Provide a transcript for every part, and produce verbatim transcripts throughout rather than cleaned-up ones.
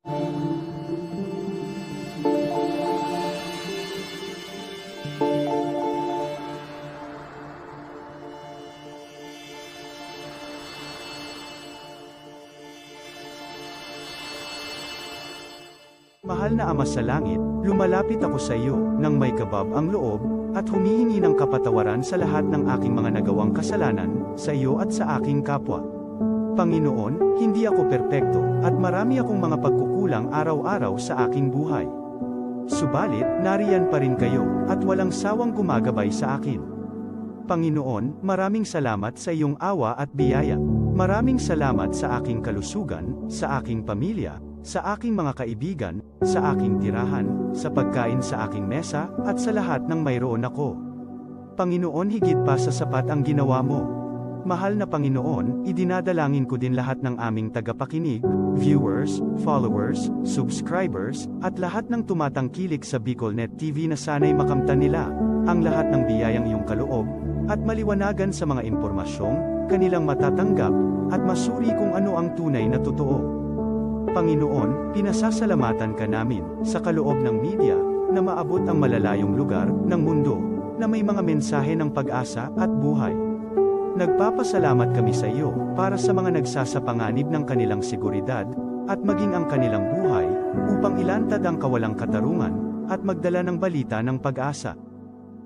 Mahal na Ama sa Langit, lumalapit ako sa iyo nang may kabab ang loob, at humihingi ng kapatawaran sa lahat ng aking mga nagawang kasalanan, sa iyo at sa aking kapwa. Panginoon, hindi ako perpekto, at marami akong mga pagkukulang araw-araw sa aking buhay. Subalit, nariyan pa rin kayo, at walang sawang gumagabay sa akin. Panginoon, maraming salamat sa iyong awa at biyaya. Maraming salamat sa aking kalusugan, sa aking pamilya, sa aking mga kaibigan, sa aking tirahan, sa pagkain sa aking mesa, at sa lahat ng mayroon ako. Panginoon, higit pa sa sapat ang ginawa mo. Mahal na Panginoon, idinadalangin ko din lahat ng aming tagapakinig, viewers, followers, subscribers, at lahat ng tumatangkilik sa BicolNet T V na sana'y makamtan nila ang lahat ng biyayang iyong kaloob, at maliwanagan sa mga impormasyong kanilang matatanggap, at masuri kung ano ang tunay na totoo. Panginoon, pinasasalamatan ka namin sa kaloob ng media na maabot ang malalayong lugar ng mundo na may mga mensahe ng pag-asa at buhay. Nagpapasalamat kami sa iyo para sa mga nagsasapanganib ng kanilang seguridad at maging ang kanilang buhay upang ilantad ang kawalang katarungan at magdala ng balita ng pag-asa.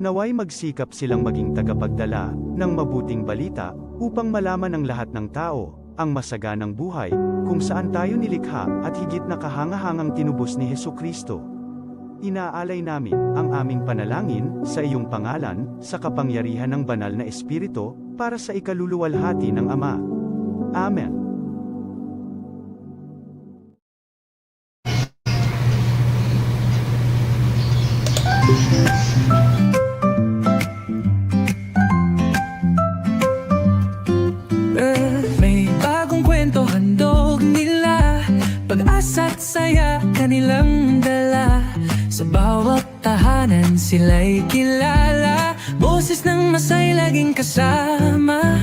Nawa'y magsikap silang maging tagapagdala ng mabuting balita upang malaman ng lahat ng tao ang masaganang buhay kung saan tayo nilikha at higit na kahangahangang tinubos ni Jesu-Cristo. Inaalay namin ang aming panalangin sa iyong pangalan, sa kapangyarihan ng Banal na Espiritu, para sa ikaluluwalhati ng Ama. Amen. May bagong kwento handog nila, pag-asa at saya kanilang dala. Sa bawat tahanan sila'y kilala, boses ng masay laging kasama.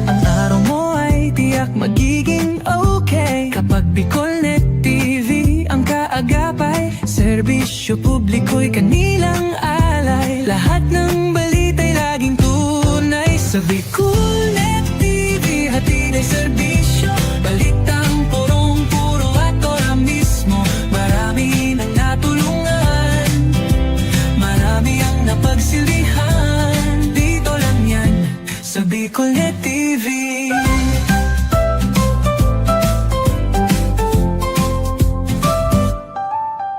Ang araw mo ay tiyak magiging okay kapag BicolNet T V ang kaagapay. Serbisyo publiko'y kanilang alay, lahat ng balita'y laging tunay. Sa BicolNet T V, hatid ay serbisyo, balitang purong-puro at ora mismo. Marami nang natulungan, marami ang napagsilbihan. Dito lang yan sa BicolNet T V.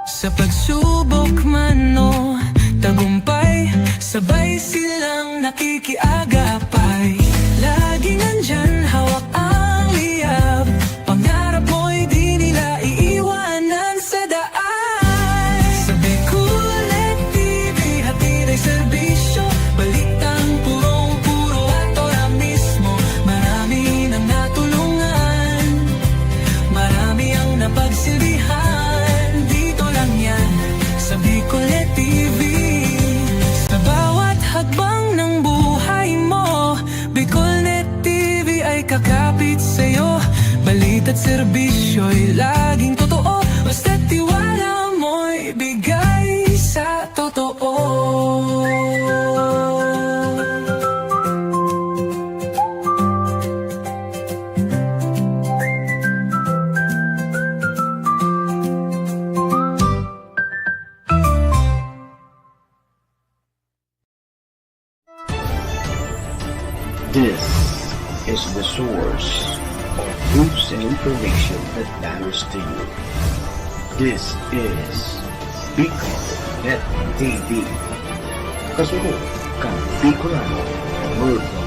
Sa pagsubok man o tagumpay, sabay silang nakikiagapay. Laging nandyan, hawak ang liyab, pangarap mo'y di nila iiwanan sa daan. Sa BicolNet T V, hatid ay serbisyo, balitang purong-puro at ora mismo. Marami nang natulungan, marami ang napagsilbihan. Dito lang yan sa BicolNet T V. Sa bawat hakbang ng buhay mo, BicolNet T V ay kakapit sa'yo. Balita't serbisyo'y laging totoo, basta tiwala mo'y bigay sa totoo. This is the source of news and information that matters to you. This is Bicol Net T V. Kasunod kan Bicolano Worldwide.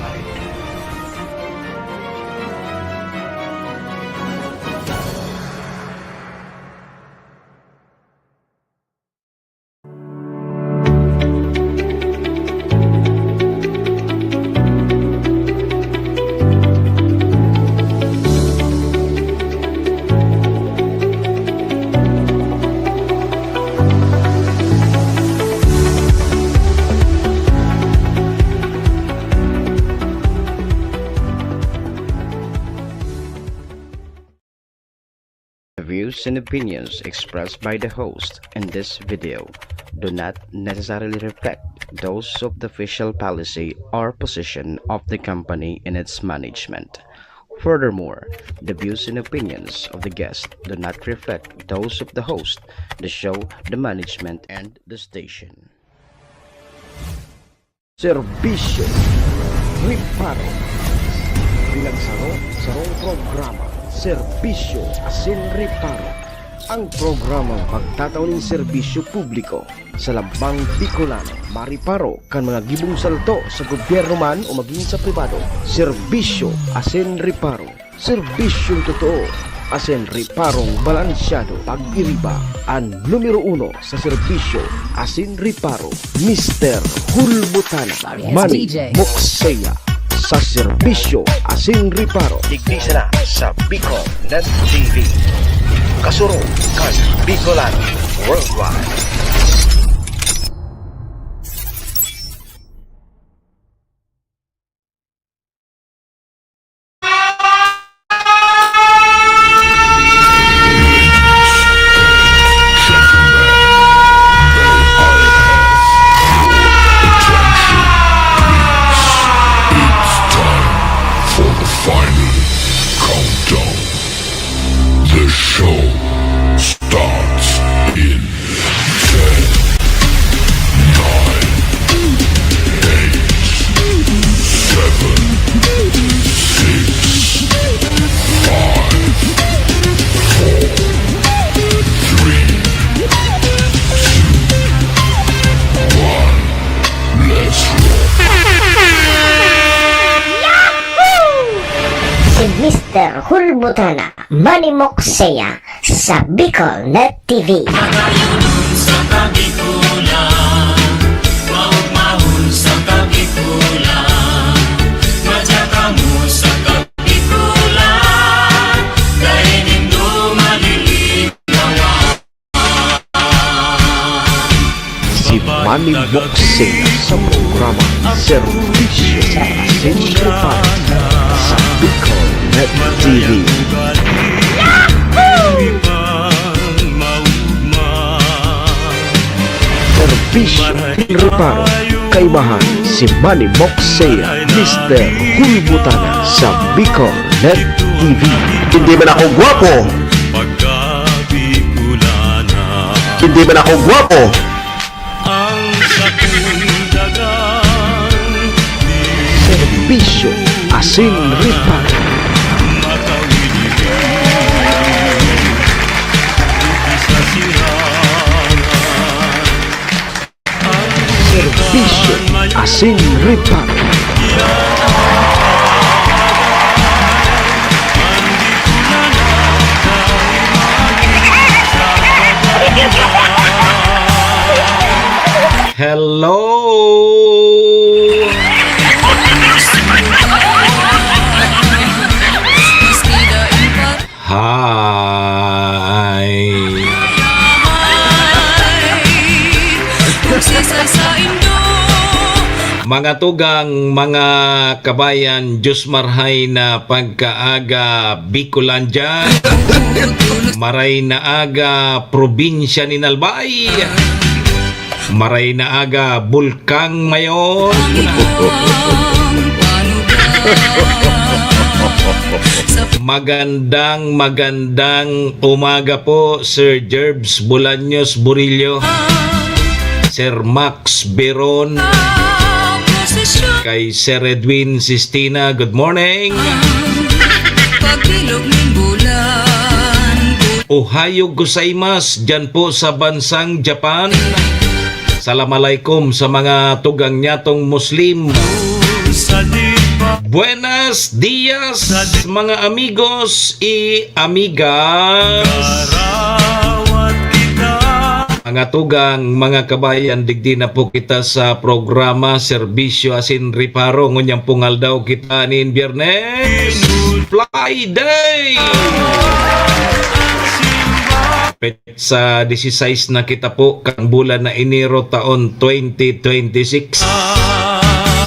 The views and opinions expressed by the host in this video do not necessarily reflect those of the official policy or position of the company and its management. Furthermore, the views and opinions of the guest do not reflect those of the host, the show, the management, and the station. Serbisyo, reparo. Pinagsaro-sarong programa, serbisyo asin reparo. Ang programang magtatao nin serbisyo publiko sa lambang Bicolano, mareparo kan mga gibong salto sa gobyerno man o magin sa pribado. Serbisyo asin reparo. Serbisyong totoo asin reparong balansyado. Pag-iriba, an numero uno sa serbisyo asin reparo, Mister Hulbutana, Sorry, it's Manny D J. Moksea, sa serbisyo asin reparo. Digdi sana sa Bicol Net T V. Kasurog kan Bicolano Worldwide. It's time for the final countdown. The show starts in ten, nine, eight, seven, six, five, four, three, two, one. Let's rock. Si Mister Hulbutana, Manny Moksea, sa Bicol Net T V. Magayunon sa Kabikulan, maugmahon sa Kabikulan, madya kamo sa Kabikulan, dai nindo malilinawan. Si Manny Moksea sa programa Serbisyo sa Asin Reparo sa Bicol Net T V. Serbisyo reparo, kaibahan si Manny Moksea, Mister Hulbutana sa Bicol Net T V. Hindi man ako gwapo. Hindi man ako gwapo. Serbisyo asin reparo. Serbisyo asin reparo. Hello! Hi! Mga tugang, mga kabayan, Diyos marhay na pagkaaga, Bicolandia. Maray na aga, probinsya nin Albay. Maray na aga, Bulkang Mayon. Magandang, magandang umaga po, Sir Jerbs Bolaños Burillo, Sir Max Beron, kay Sir Edwin Sistina, good morning. Ohayo gozaimasu, dyan po sa bansang Japan. Salam alaikum sa mga tugang nyatong Muslim. Buenas dias, mga amigos y amigas. Mga tugang, mga kabayan, digdi na po kita sa programa Serbisyo asin Reparo. Ngunyan pong aldaw kita nin Biyernes, Friday. Petsa dieciséis na kita po kan bulan na Enero, taon twenty twenty-six.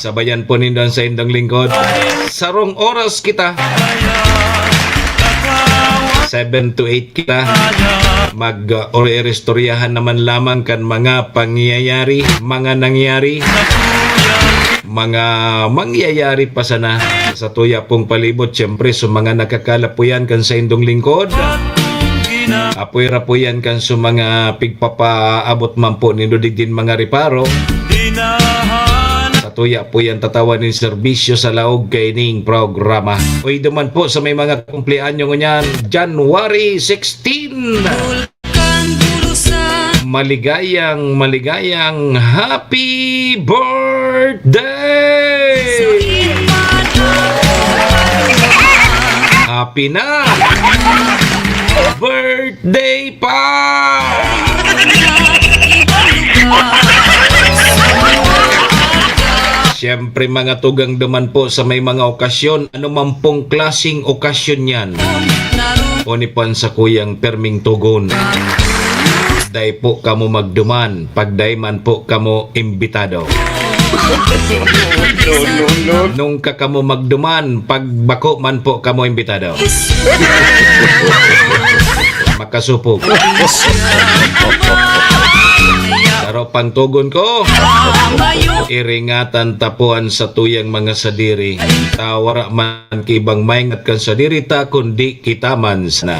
Sabayan po nindo an saindong lingkod. Sarong oras kita. seven to eight kita. Mag, uh, ori-, iristoryahan naman lamang kan mga pangyayari, mga nangyari, mga mangyayari pa sana sa tuya pong palibot. Siyempre, sa mga nakakalapuyan kan saindong lingkod, apoy-rapuyan kan sa mga pigpapaabot man po nindo digdin mga reparo. Sa tuya po yan tatawan nin serbisyo sa laog kaining programa. Uy, duman po sa may mga kumpleanyo ngunyan, January sixteen. Maligayang, maligayang happy birthday! Happy na! Birthday pa! Siyempre, mga tugang, duman po sa may mga okasyon, anuman pong klaseng okasyon yan, o ni po an sakuyang perming tugon, dai po kamo magduman pag dai man po kamo imbitado. No, no, no. Nung ka kamo magduman pag bako man po kamo imbitado. Makasupog. Saro pang tugon ko. Iringatan ta po an satuyang mga sadiri. Ta wara man ki ibang maingat kan sadiri ta, kundi kita man sana.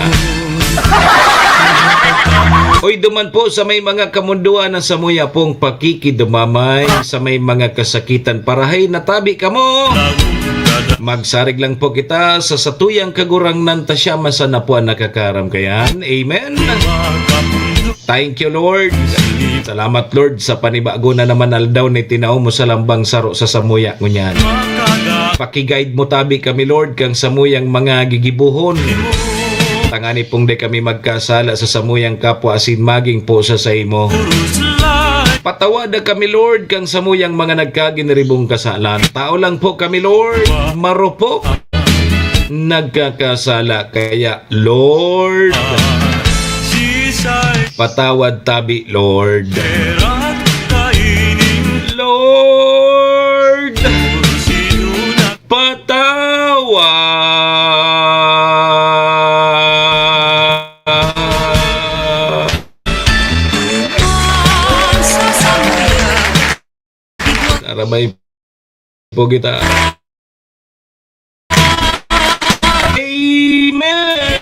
Uy, duman po sa may mga kamundoan na samuya pong pakikidumamay, sa may mga kasakitan, parahay na tabi kamo. Magsarig lang po kita sa satuyang Kagurangnan, ta siya man sana po an nakakaram kayan. Amen. Thank you, Lord. Salamat, Lord, sa panibago na naman aldaw na itinao mo sa lambang saro sa samuya ngunyan. Paki-guide mo tabi kami, Lord, kan samuyang mga gigibohon, tangani pong di kami magkasala sa samuyang kapwa asin magin po sa saimo. Patawada kami, Lord, kan samuyang mga nagkaginiribong kasalan. Tao lang po kami, Lord, marupok, nagkakasala, kaya Lord, patawad tabi, Lord. Lord, patawad. Karabay po kita. Amen.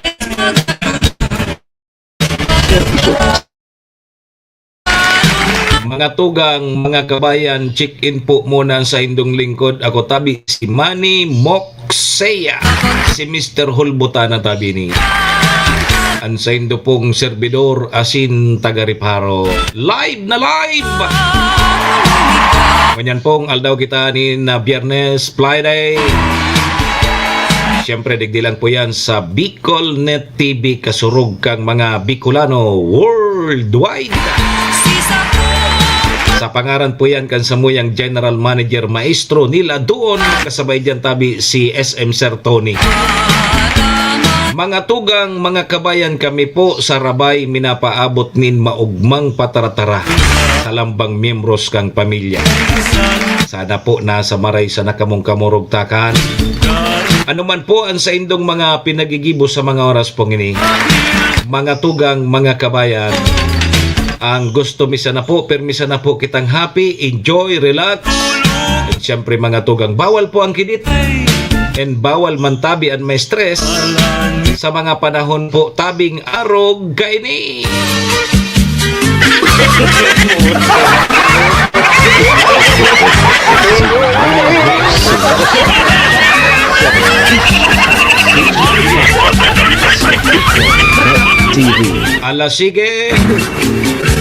Mga tugang, mga kabayan, check-in po muna sa indong lingkod. Ako tabi si Manny Moxea, si Mister Hulbutana tabi ni. An saindo pong serbidor asin taga Reparo. Live na live! Ngunyan pong aldaw kita nin, ah, Biyernes, Friday. Siyempre, digdi lang po yan sa Bicolnet T V, kasurog kang mga Bicolano worldwide. Sa pangaran po yan kan samuyang General Manager, Maestro Neil Aduon, kasabay diyan tabi si S M Sir Tony. Mga tugang, mga kabayan, kami po sa Rabay minapaabot nin maugmang pataratara sa lambang miyembros kang pamilya. Sana po nasa maray sana kamong kamurugtakan. Ano man po ang saindong mga pinagigibo sa mga oras pong ini, mga tugang, mga kabayan, ang gusto mi sana po, pirmi sana po kitang happy, enjoy, relax. At siyempre, mga tugang, bawal po ang kidit. And bawal man tabi an ma-stress sa mga panahon po tabing arog kaini. T V. Ala, sige.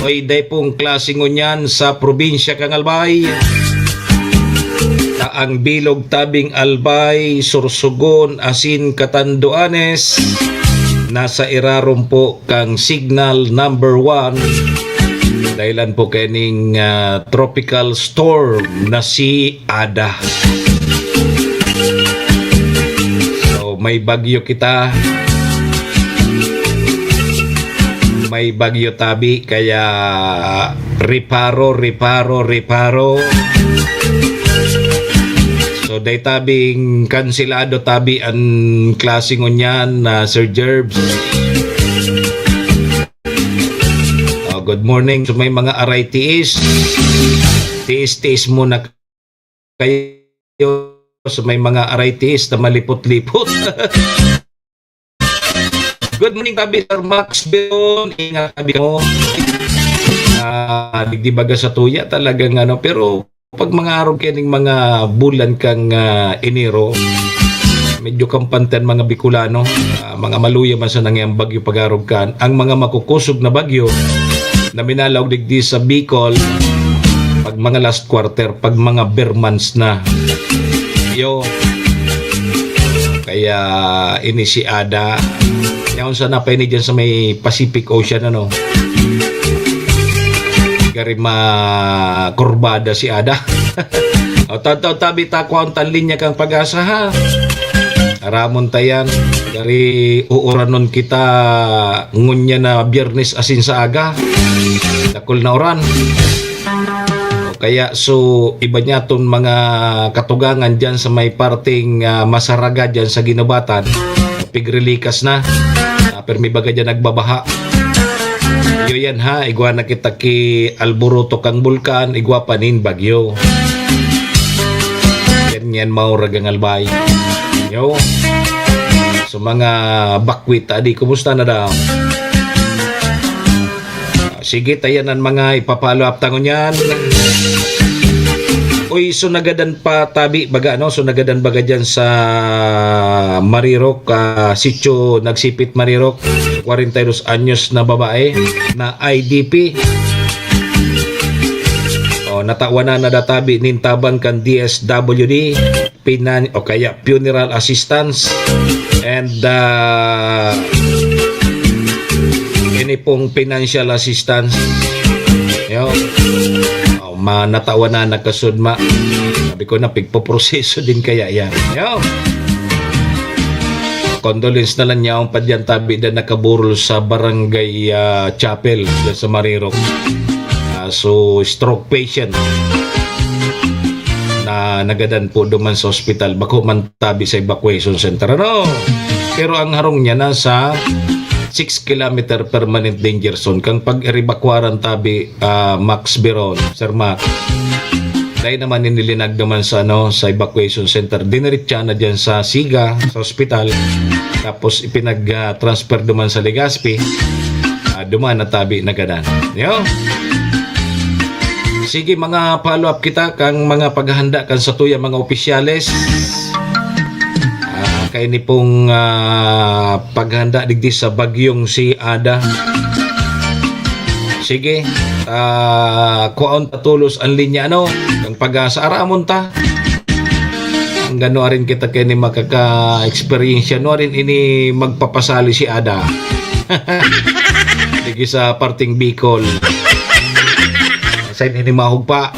Oy, dai pong klase ngunyan sa probinsya kan Albay. Ta ang bilog tabing Albay, Sorsogon, asin Catanduanes, nasa irarom po kang signal number one. Dahilan po kaining, ah, tropical storm na si Ada. So, may bagyo kita. May bagyo tabi, kaya reparo, reparo, reparo. So, Dai tabing kanselado tabi an klase ngunyan na Sir Jerbs. Oh, good morning. So, may mga aray tiis. Tiis-tiis muna kayo. So, may mga aray tiis na malipot-lipot. Good morning, tabi, Sir Max Biron. Ingat, tabi mo. Ah, digdi baga sa tuya, talagang ano, pero pag mga arog kaning mga bulan kang, ah, Enero, medyo kampante an mga Bicolano. Ah, mga maluya man sa nangyang bagyo pag-arog kan. Ang mga makukusog na bagyo na minalaog digdi sa Bicol, pag mga last quarter, pag mga ber months na. Yo. Kaya ini si Ada. Yaon sana pa ini dyan sa may Pacific Ocean, ano? Gari makurbada si Ada. O, taw-taw tabi ta, kwaon tan linya kang Pag-asa, ha? Aramon ta yan. Gari uuranon kita ngunyan na Biyernes asin sa aga. Dakul na uran. O kaya, so, iba niya ton mga katugangan dyan sa may parting, ah, Masaraga dyan sa Guinobatan. Pigrilikas na. Ah, pero may baga dyan nagbabaha. Iyo yan ha, igwa na kita ki alboroto kang bulkan, igwa pa nin bagyo. Yan, yan, maurag ang albay. Yo. So, mga bakwit, adi, kumusta na daw? Ah, sige, tayan an mga ipapalo up tangon yan. Uy, so nagadan pa tabi baga, no? So nagadan baga dyan sa Marirok, ah, Sitio Nagsipit, Marirok. Kwarenta y dos anyos na babae na I D P. Oh, natawanan na da tabi nin tabang kan D S W D. Finan-, o kaya funeral assistance and, ah, ini pong financial assistance. Yo. Oh, ma-, natawanan na kasudma. Sabi ko na, pigpoproseso din kaya yan. Yo. Condolence na lang niya ang padyan tabi na nakaburol sa barangay, ah, chapel, dyan sa Marirok. Ah, so, stroke patient na nagadan po duman sa ospital. Bako man tabi sa evacuation center, ano? Pero ang harong niya nasa six kilometer permanent danger zone. Kang pag-erebakwaran tabi, ah, Max Biron, Sir Max. Dahil naman inilinag naman sa, ano, sa evacuation center. Diniretsa na dyan sa Siga, sa ospital. Tapos ipinag, ah, transfer duman sa Legazpi. Ah, duman na tabi nagadan. Yo. Sige, mga follow-up kita kang mga paghahanda kan satuya mga opisyales. Ah, kaini pong, ah, paghanda digdi sa bagyong si Ada. Sige, ah, kuhaon ta tolos an linya, ano? Ang Pag-asa, aramon ta. Ang gano arin kita kaini makaka-eksperyensya, no? Arin ini magpapasali si Ada. Digi sa parting Bicol. Sa ini mahog pa.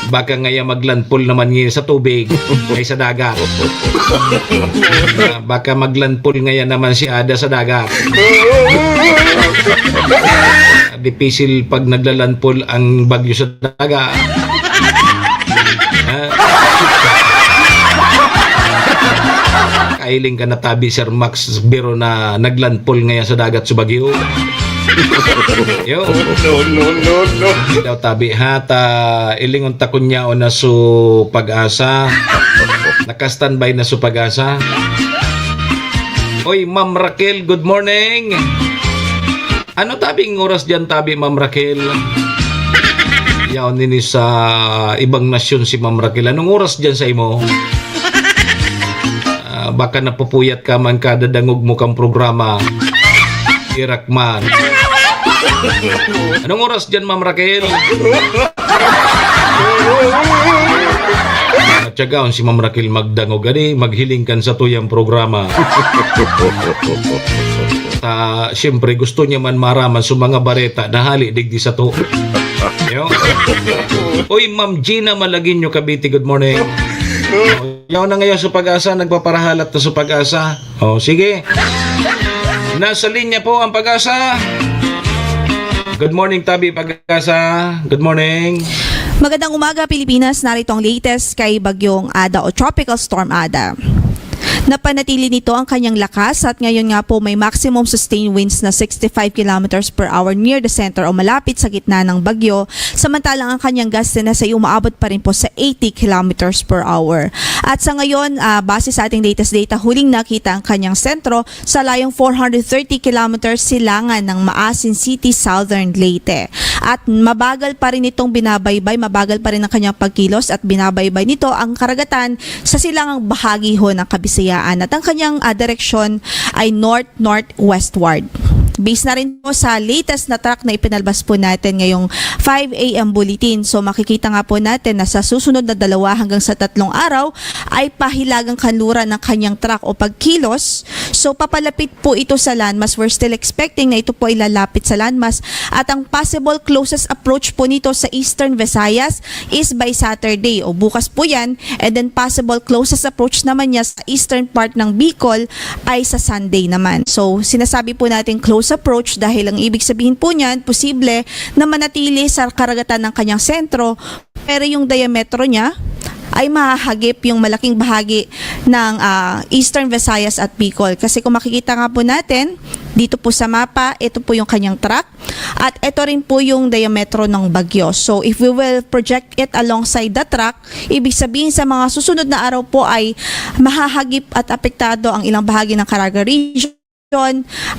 Baka ngaya maglandfall naman ngayon sa tubig, ay sa dagat. Ah, baka maglandfall ngaya naman si Ada sa dagat. Dipisil pag naglalandfall ang bagyo sa dagat. Ah. Kailing ka na tabi, Sir Max Biro, na naglandfall ngaya sa dagat sa Baguio. Yo. No, no, no, no. Daw tabi ha, ta ilingon ta kunyaon na su Pag-asa. Naka-standby na su Pag-asa. Oy, Ma'am Raquel, good morning. Ano tabing oras diyan, tabi, Ma'am Raquel? Yaon nini sa ibang nasyon si Ma'am Raquel. Anong oras diyan sa imo? Ah, baka napupuyat ka man kada dangog mo kang programa. Irak man. Anong oras diyan, Ma'am Raquel? Matsagaon si Ma'am Raquel magdangog, adi, maghiling kan satuyang programa. Ta, siyempre, gusto niya man maraman sa mga bareta na hali digdi sato. Yo. Uy, Ma'am Gina Malagueño, Cavite, good morning. Yaw na ngayon sa Pag-asa, nagpaparahalat na sa Pag-asa. Oh, sige. Nasa linya po ang Pag-asa. Good morning, tabi, Pag-asa. Good morning. Magandang umaga, Pilipinas. Narito ang latest kay Bagyong Ada o Tropical Storm Ada. Napanatili nito ang kanyang lakas at ngayon nga po may maximum sustained winds na sixty-five kilometers per hour near the center o malapit sa gitna ng bagyo, samantalang ang kanyang gustiness ay umaabot pa rin po sa eighty kilometers per hour. At sa ngayon, ah, base sa ating latest data, huling nakita ang kanyang sentro sa layong four hundred thirty kilometers silangan ng Maasin City, Southern Leyte. At mabagal pa rin itong binabaybay, mabagal pa rin ang kanyang pagkilos at binabaybay nito ang karagatan sa silangang bahagi ho ng Kabisayaan. At ang kanyang, ah, direksyon ay north-northwestward. Based na rin po sa latest na track na ipinalabas po natin ngayong five a m bulletin. So makikita nga po natin na sa susunod na dalawa hanggang sa tatlong araw ay pahilagang kanluran ng kanyang track o pagkilos. So papalapit po ito sa landmass. We're still expecting na ito po ay lalapit sa landmass. At ang possible closest approach po nito sa Eastern Visayas is by Saturday o bukas po yan. And then possible closest approach naman niya sa eastern part ng Bicol ay sa Sunday naman. So sinasabi po natin close approach dahil ang ibig sabihin po niyan, posible na manatili sa karagatan ng kanyang sentro, pero yung diametro niya ay mahahagip yung malaking bahagi ng, ah, Eastern Visayas at Bicol. Kasi kung makikita nga po natin, dito po sa mapa, ito po yung kanyang track. At ito rin po yung diametro ng bagyo. So if we will project it alongside the track, ibig sabihin sa mga susunod na araw po ay mahahagip at apektado ang ilang bahagi ng Caraga Region,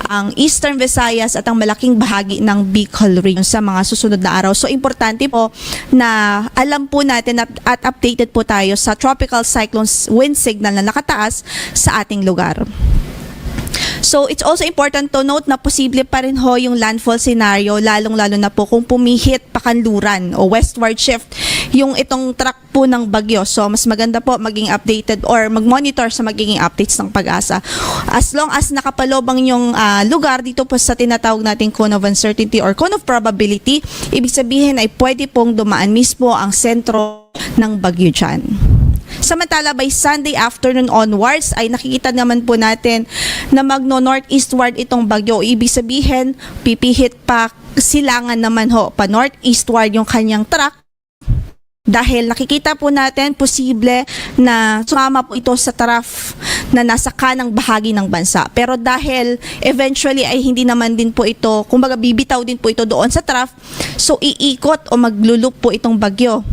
ang Eastern Visayas at ang malaking bahagi ng Bicol Region sa mga susunod na araw. So importante po na alam po natin at, at updated po tayo sa tropical cyclone s- wind signal na nakataas sa ating lugar. So it's also important to note na posible pa rin ho yung landfall scenario, lalong-lalo na po kung pumihit pakanluran o westward shift yung itong track po ng bagyo. So mas maganda po maging updated or mag-monitor sa magiging updates ng PAGASA. As long as nakapaloob ang inyong, ah, lugar dito po sa tinatawag nating cone of uncertainty or cone of probability, ibig sabihin ay pwede pong dumaan mismo ang sentro ng bagyo dyan. Samantala, by Sunday afternoon onwards ay nakikita naman po natin na magno-northeastward itong bagyo. Ibig sabihin, pipihit pa silangan naman ho, pa northeastward yung kanyang track. Dahil nakikita po natin, posible na sumama po ito sa trough na nasa kanang bahagi ng bansa. Pero dahil eventually ay hindi naman din po ito, kumbaga bibitaw din po ito doon sa trough, so iikot o maglulup po itong bagyo.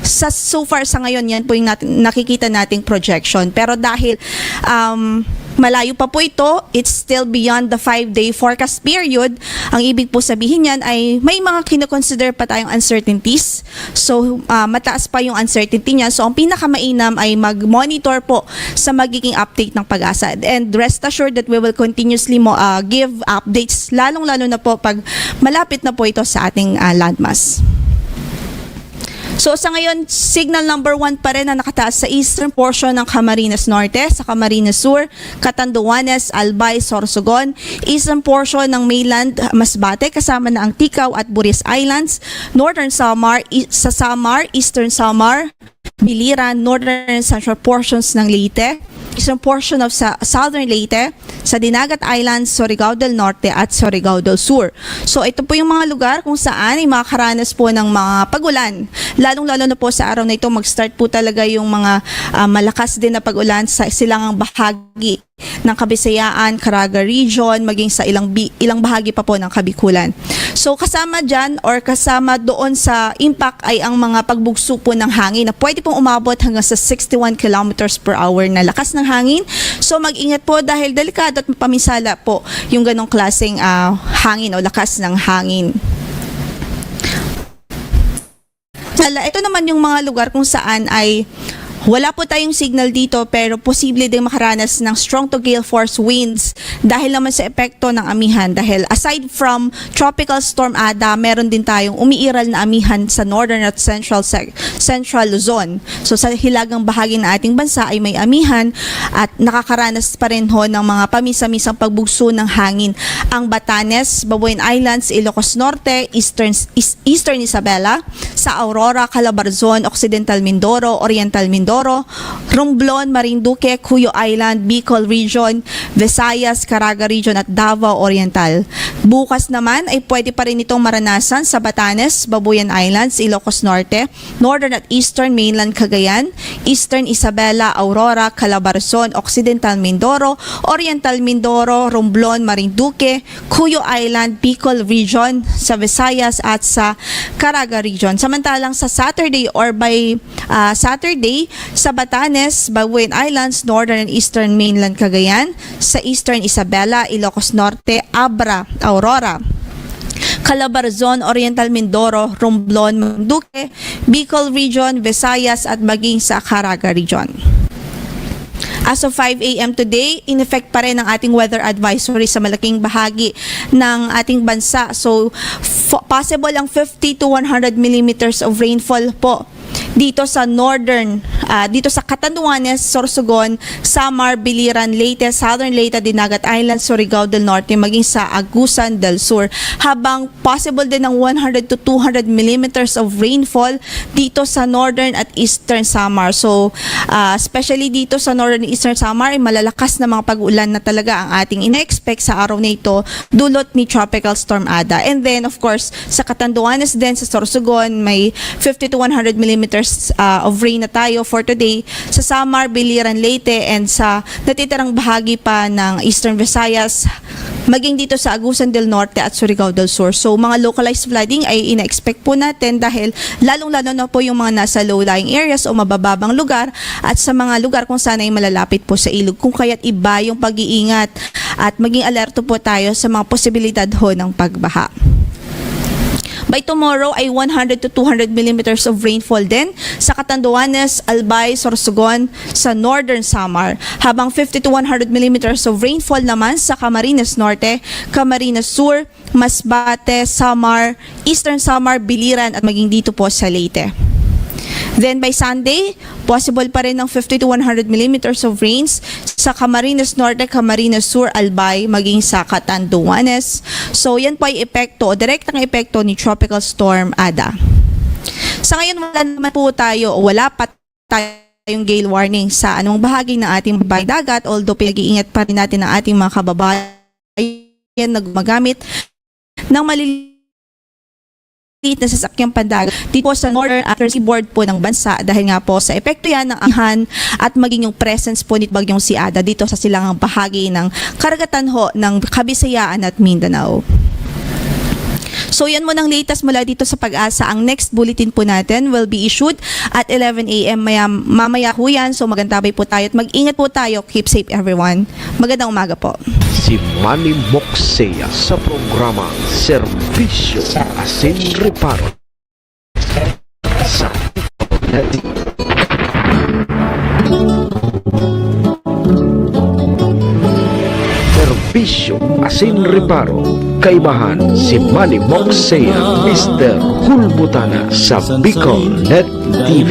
Sa, so far sa ngayon, yan po yung nat- nakikita nating projection. Pero dahil, um, malayo pa po ito, it's still beyond the five-day forecast period. Ang ibig po sabihin niyan ay may mga kinoconsider pa tayong uncertainties. So, ah, mataas pa yung uncertainty niyan. So, ang pinakamainam ay mag-monitor po sa magiging update ng PAGASA. And rest assured that we will continuously mo, ah, give updates, lalong-lalo na po pag malapit na po ito sa ating, ah, landmass. So sa ngayon, signal number one pa rin ang nakataas sa eastern portion ng Camarines Norte, sa Camarines Sur, Catanduanes, Albay, Sorsogon, eastern portion ng mainland Masbate kasama na ang Ticao at Buris Islands, northern Samar, i- sa Samar, eastern Samar, Biliran, northern and central portions ng Leyte, eastern portion of sa southern Leyte, sa Dinagat Islands, Surigao del Norte at Surigao del Sur. So ito po yung mga lugar kung saan ay makakaranas po ng mga pag-ulan. Lalong-lalo na po sa araw na ito, mag-start po talaga yung mga, ah, malakas din na pag-ulan sa silangang bahagi ng Kabisayaan, Caraga Region, maging sa ilang bi- ilang bahagi pa po ng Kabikulan. So kasama dyan or kasama doon sa impact ay ang mga pagbugso po ng hangin na pwede pong umabot hanggang sa sixty-one kilometers per hour na lakas ng hangin. So mag-ingat po dahil delikado at mapaminsala po yung ganong klaseng, ah, hangin o lakas ng hangin. Ala, ito naman yung mga lugar kung saan ay wala po tayong signal dito pero posible ding makaranas ng strong to gale force winds dahil naman sa epekto ng amihan. Dahil aside from Tropical Storm Ada, meron din tayong umiiral na amihan sa northern at central sec- central Luzon. So sa hilagang bahagi ng ating bansa ay may amihan at nakakaranas pa rin ho ng mga pamisa-misang pagbugso ng hangin ang Batanes, Babuyan Islands, Ilocos Norte, Eastern, East- Eastern Isabela, sa Aurora, Calabarzon, Occidental Mindoro, Oriental Mindoro, Mindoro, Romblon, Marinduque, Cuyo Island, Bicol Region, Visayas, Caraga Region at Davao Oriental. Bukas naman ay pwede pa rin itong maranasan sa Batanes, Babuyan Islands, Ilocos Norte, Northern at Eastern Mainland Cagayan, Eastern Isabela, Aurora, Calabarzon, Occidental Mindoro, Oriental Mindoro, Romblon, Marinduque, Cuyo Island, Bicol Region, sa Visayas at sa Caraga Region. Samantalang sa Saturday or by, ah, Saturday, sa Batanes, Babuyan Islands, Northern and Eastern Mainland Cagayan, sa Eastern Isabela, Ilocos Norte, Abra, Aurora, Calabarzon, Oriental Mindoro, Romblon, Marinduque, Bicol Region, Visayas at maging sa Caraga Region. As of five a m today, in effect pa rin ang ating weather advisory sa malaking bahagi ng ating bansa. So, fo- possible ang fifty to one hundred millimeters of rainfall po dito sa northern, ah, dito sa Catanduanes, Sorsogon, Samar, Biliran, Leyte, Southern Leyte, Dinagat Island, Surigao del Norte, maging sa Agusan del Sur. Habang possible din ng one hundred to two hundred millimeters of rainfall dito sa northern at eastern Samar. So, ah, especially dito sa northern eastern Samar, ay malalakas na mga pag-ulan na talaga ang ating ina-expect sa araw na ito, dulot ni Tropical Storm Ada. And then, of course, sa Catanduanes din, sa Sorsogon, may fifty to one hundred millimeters, ah, of rain na tayo for today. Sa Samar, Biliran, Leyte, and sa natitirang bahagi pa ng Eastern Visayas, maging dito sa Agusan del Norte at Surigao del Sur. So, mga localized flooding ay ina-expect po natin dahil lalong-lalo na po yung mga nasa low-lying areas o mabababang lugar at sa mga lugar kung saan ay malalapit po sa ilog. Kung kaya't iba yung pag-iingat at maging alerto po tayo sa mga posibilidad ho ng pagbaha. By tomorrow ay one hundred to two hundred millimeters of rainfall din sa Catanduanes, Albay, Sorsogon, sa Northern Samar, habang fifty to one hundred millimeters of rainfall naman sa Camarines Norte, Camarines Sur, Masbate, Samar, Eastern Samar, Biliran at maging dito po sa Leyte. Then by Sunday, possible pa rin ng fifty to one hundred millimeters of rains sa Camarines Norte, Camarines Sur, Albay, maging sa Catanduanes. So, yan po ay epekto o direktang epekto ni Tropical Storm Ada. Sa ngayon, wala naman po tayo o wala pa tayong gale warning sa anumang bahagi ng ating baybay dagat, although pinag-iingat pa rin natin ang ating mga kababayan na gumagamit ng maliliit na sasakyang pandagat dito sa northern at seaboard po ng bansa dahil nga po sa epekto yan ng amihan at maging yung presence po ni Bagyong Siada dito sa silangang bahagi ng karagatan ho ng Kabisayaan at Mindanao. So, yan muna ang latest mula dito sa Pag-asa. Ang next bulletin po natin will be issued at eleven a m maya, mamaya ho yan. So, magantabay po tayo at mag-ingat po tayo. Keep safe, everyone. Magandang umaga po. Si Manny Moxea sa programa Serbisyo Asin Reparo. Sa Serbisyo Asin Reparo, kaibahan si Manny Moxea, Mister Hulbutana sa Bicol Net T V.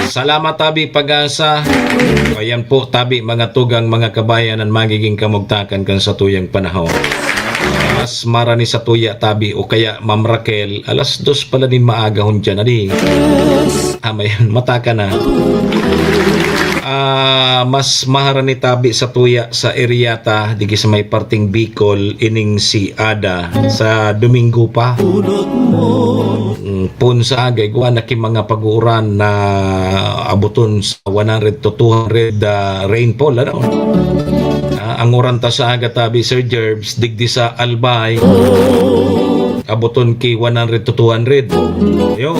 Salamat, tabi Pag-asa. Ayan po, tabi mga tugang, mga kabayan, an magiging kamugtakan kan satuyang panahon. Mas marani satuya, tabi, o kaya Ma'am Raquel, alas dos pala nin maaga hon dyan, adi. Ah, may, mata ka na. Ah, mas maharani tabi satuya sa area ta, digi sa may parting Bicol, ining si Ada, sa Domingo pa. Mm, pun sa agay, igwa na ki mga pag-uuran na abuton sa one hundred to two hundred, ah, rainfall, ano? Ah, ang uran ta sa aga tabi, Sir Jerbs, digdi sa Albay, abuton ki one hundred to two hundred. Yun.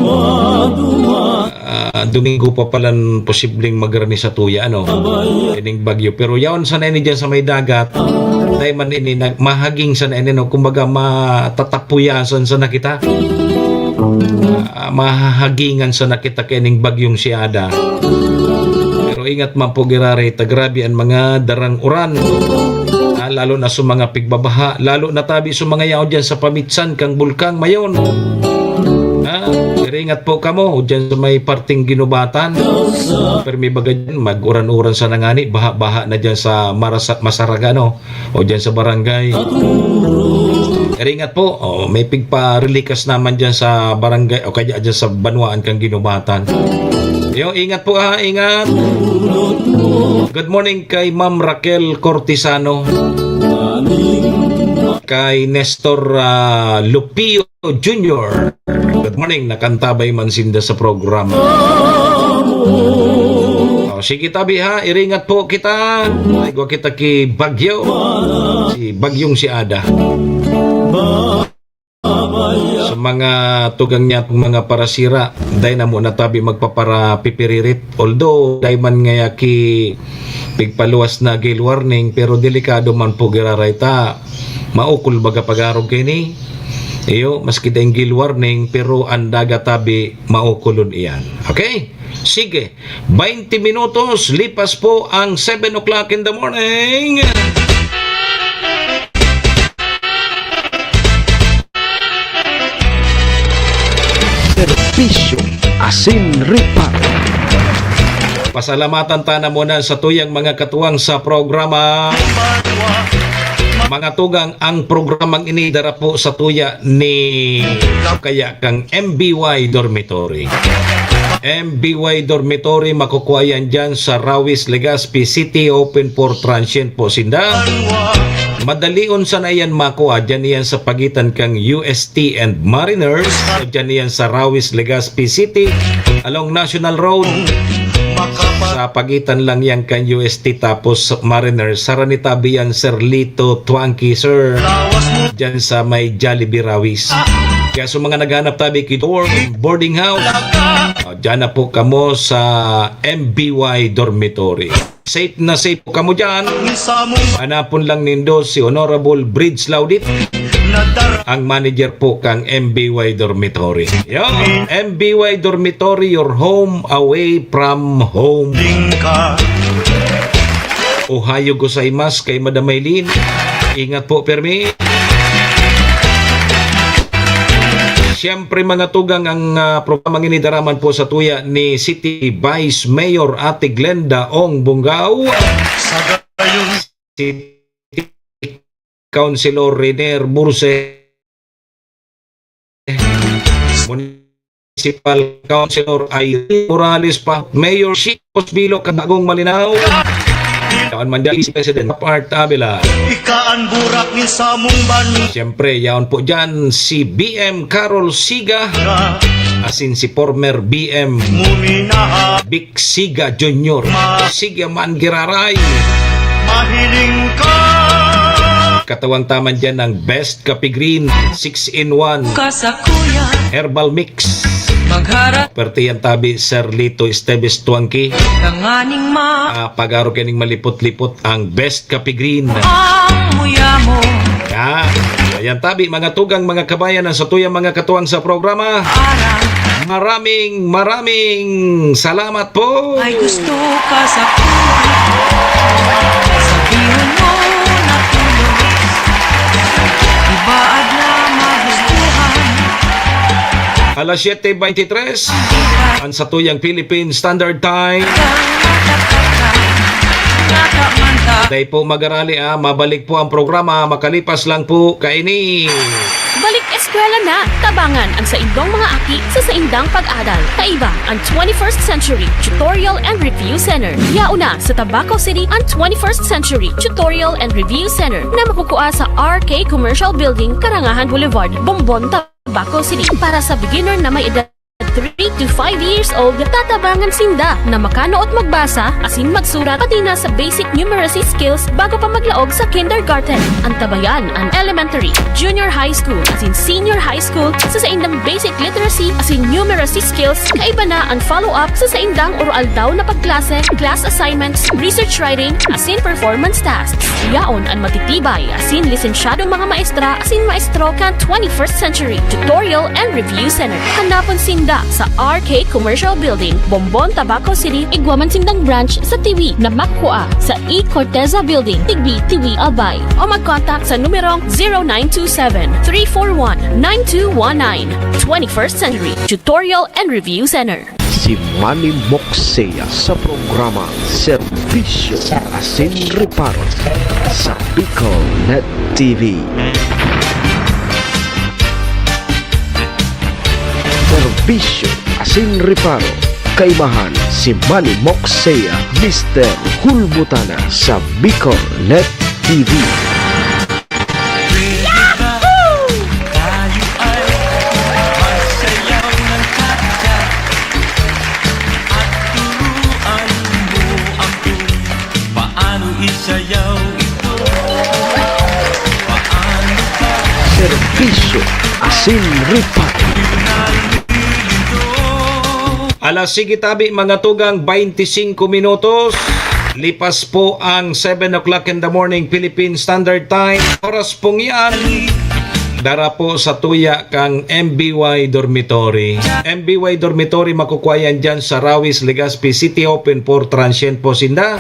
Ah, Domingo pa palan posibleng magrani satuya, ano, ining bagyo. Pero yaon sana ini dyan sa may dagat, dahil man ini nag-, mahaging sana ini, no? Kumbaga, matatapuyasan sana kita. Ah, mahahagingan sana kita kaining bagyong si Ada. Pero ingat man po, giraray ta, grabe an mga darang uran. Ah, lalo na sa mga pigbabaha, lalo na tabi sa mga yaon dyan sa pamitsan kang Bulkang Mayon. Ah, iringat po kamo, o dyan sa may parting Ginubatan. Pero may baga dyan, mag-uran-uran sa nangani, baha-baha na dyan sa Marasa-, Masaraga, no? O dyan sa barangay. Iringat po, oh, may pigparilikas naman dyan sa barangay, o kaya dyan sa banwaan kang Ginubatan. Yo, ingat po ha, ingat. Good morning kay Ma'am Raquel Cortisano. Kay Nestor, ah, Lupio Junior. Good morning, nakantabay man sinda sa programa. Oh, sige tabi ha, iringat po kita. Igwa kita ki Bagyo. Si Bagyong si Ada. Sa mga tugang niya, mga parasira, dai na muna tabi magpaparapipiririt. Although, dai man ngaya ki pigpaluwas na gale warning, pero delikado man po giraray ta. Maukol baga pag-arog kaini. Iyo, maski daing gale warning, pero ang dagat tabi, maukulon iyan. Okay? Sige. Baynte minutos, lipas po ang seven o'clock in the morning. Serbisyo asin reparo. Pasalamatan ta na muna sa tuyang mga katuwang sa programa. Mga tugang, ang programang ini dara po sa tuya ni kaya kang M B Y Dormitory. M B Y Dormitory, makukuha yan dyan sa Rawis, Legazpi City, open for transient po sinda. Madalion sana yan makuha, dyan yan sa pagitan kang U S T and Mariners, dyan yan sa Rawis, Legazpi City, along National Road, sa pagitan lang yan kan U S T tapos Mariners. Sa Ranitabi yan, Sir Lito Twangki, sir. Dyan sa may Jollibee Rawis. Kaya sa mga naghanap tabi ki dorm, boarding house, ah, dyan na po kamo sa M B Y Dormitory. Safe na safe po kamo dyan. Hanapon lang nindo si Honorable Bridge Laudit, ang manager po kang M B Y Dormitory. Yo, M B Y Dormitory, your home away from home. Ohayo gozaimasu kay Madam Maylin. Ingat po, permi. Siyempre, mga tugang, ang, ah, programang ini dara man po sa tuya ni City Vice Mayor Ate Glenda Ong Bungao. City Councilor Renier Burse, Municipal Councilor Irene Morales pa, Mayor Chico Osbilo, Kadagong Malinao. Yaon man dyan, Vice President Art Avila. Ika an burak ni samong banwa. Siyempre, yaon po dyan si B M Carol Siga. Asin si former B M Muminaha. Vic Siga Junior. Ma- Siga man giraray. Mahiling ka. Katawang taman dyan ang Best Kape Green, six in one. Ka sa kuya. Herbal Mix. Magharap. Perte yan tabi, Sir Lito Esteves Tuangki. Tanganing ma- Ah, pag-aro kaning malipot-lipot ang Best Kape Green. Ang muya mo. Yan. Ayan tabi, mga tugang, mga kabayan, ang satuyang mga katuwang sa programa. Arang. Maraming, maraming salamat po. Ay gusto ka sa kuya. Sabihin mo na tulos. Ibaad na magustuhan. Alas siyete beintitres, ang satuyang Philippine Standard Time. Dai po magarali, ah, mabalik po ang programa makalipas lang po kaini. Balik eskwela na! Tabangan ang saindong mga aki sa saindang pag-adal. Kaiba ang twenty-first Century Tutorial and Review Center. Yaon na sa Tabaco City ang twenty-first Century Tutorial and Review Center na makukua sa R K Commercial Building, Karangahan Boulevard, Bombon, Tabaco City. Para sa beginner na may edad three to five years old, tatabangan sinda na makanood magbasa asin magsurat, pati na sa basic numeracy skills bago pa maglaog sa kindergarten. Antabayan an elementary, junior high school, asin senior high school sa saindang basic literacy asin numeracy skills. Kaiba na an follow-up sa saindang oroaldaw na pagklase, class assignments, research writing, asin performance tasks. Yaon an matitibay asin lisensyadong mga maestra asin maestro kan twenty-first Century Tutorial and Review Center. Hanapon sinda sa R K Commercial Building, Bombon, Tabaco City. Igwa man sindang branch sa Tiwi na makua sa E Corteza Building, Tigbi, Tiwi, Albay. O mag-contact sa numerong zero nine two seven, three four one, nine two one nine. Twenty-first Century Tutorial and Review Center. Si Manny Moksea sa programa Serbisyo Asin Reparo sa Bicol Net T V. Serbisyo Asin Reparo, kaimahan si Manny Moksea, Mister Hulbutana sa Bicol Net T V. Ready na tayo ay magsayaw ng cha-cha. At turuan mo ako paano isayaw ito. Paano ba Serbisyo Asin Reparo. Alas sige tabi, mga tugang, baynte singko minutos. Lipas po ang seven o'clock in the morning, Philippine Standard Time. Oras pong yan. Dara po sa tuya kang M B Y Dormitory. M B Y Dormitory, makukuha yan dyan sa Rawis, Legazpi City. Open for transient po sinda.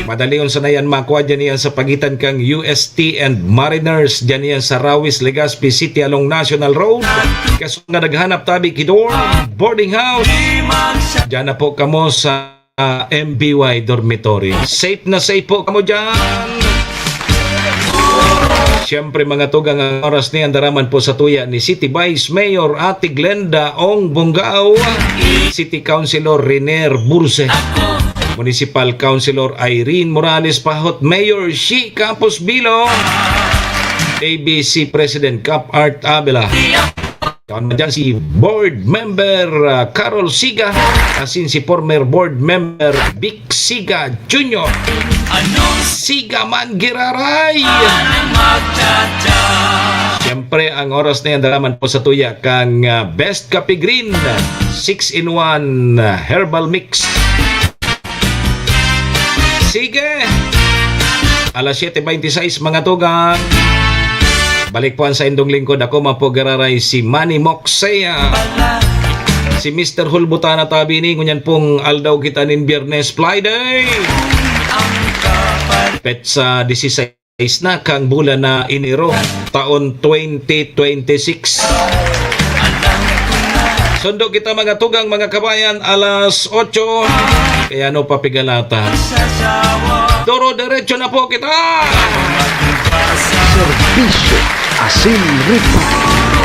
Madalion sana yan makuha dyan yan sa pagitan kang U S T and Mariners. Dyan yan sa Rawis, Legazpi City along National Road. Kaso nga naghanap tabi ki dorm, boarding house, dyan na po kamo sa ah, M B Y Dormitory. Safe na safe po kamo dyan. Siyempre, mga tugang, ang oras na yan, daraman po sa tuya ni City Vice Mayor Ate Glenda Ong Bongao, City Councilor Renier Burse, Municipal Councilor Irene Morales Pahot, Mayor Shi Campos Bilo, A B C President Cap Art Abela. Kan man dyan si Board Member, ah, Carol Siga, asin si former Board Member Vic Siga Junior. Siga man giraray! Siyempre, ang oras na yan, daraman po sa tuya kang, ah, Best Kape Green, six-in-one, ah, Herbal Mix. Sige! Alas siyete baynte sais, mga tugang. Balik po ang saindong lingkod. Ako man po giraray, si Manny Moksea. Si Mister Hulbutana tabi ni, ngunyan pong aldaw kita nin Biyernes, Friday. Petsa dieciséis na kang bulan na Enero, taon twenty twenty-six. Sundo kita, mga tugang, mga kabayan, alas otso. Kaya ano pa pigalata? Duro-diretso na po kita! Serbisyo Asin Reparo.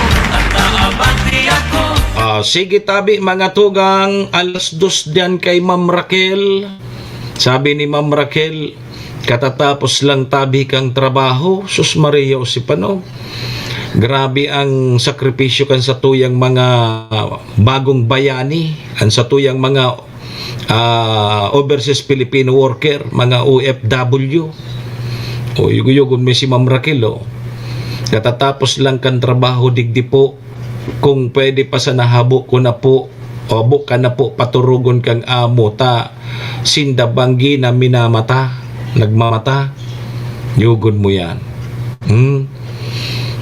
Ah, sige tabi, mga tugang, alas dos diyan kay Ma'am Raquel. Sabi ni Ma'am Raquel, katatapos lang tabi kang trabaho, sus Maria, o si pano. Grabe ang sakripisyo kan satuyang mga bagong bayani, ang satuyang mga, ah, overseas Filipino worker, mga O F W. O, yugo-yugon mi si Ma'am Raquel, o. Katatapos lang kan trabaho, digdi po, kung pwede pa sana, habo ko na po, o, habo ka na po paturugon kang amo ta, sinda banggi na minamata, nagmamata. Yugon mo yan. Hmm?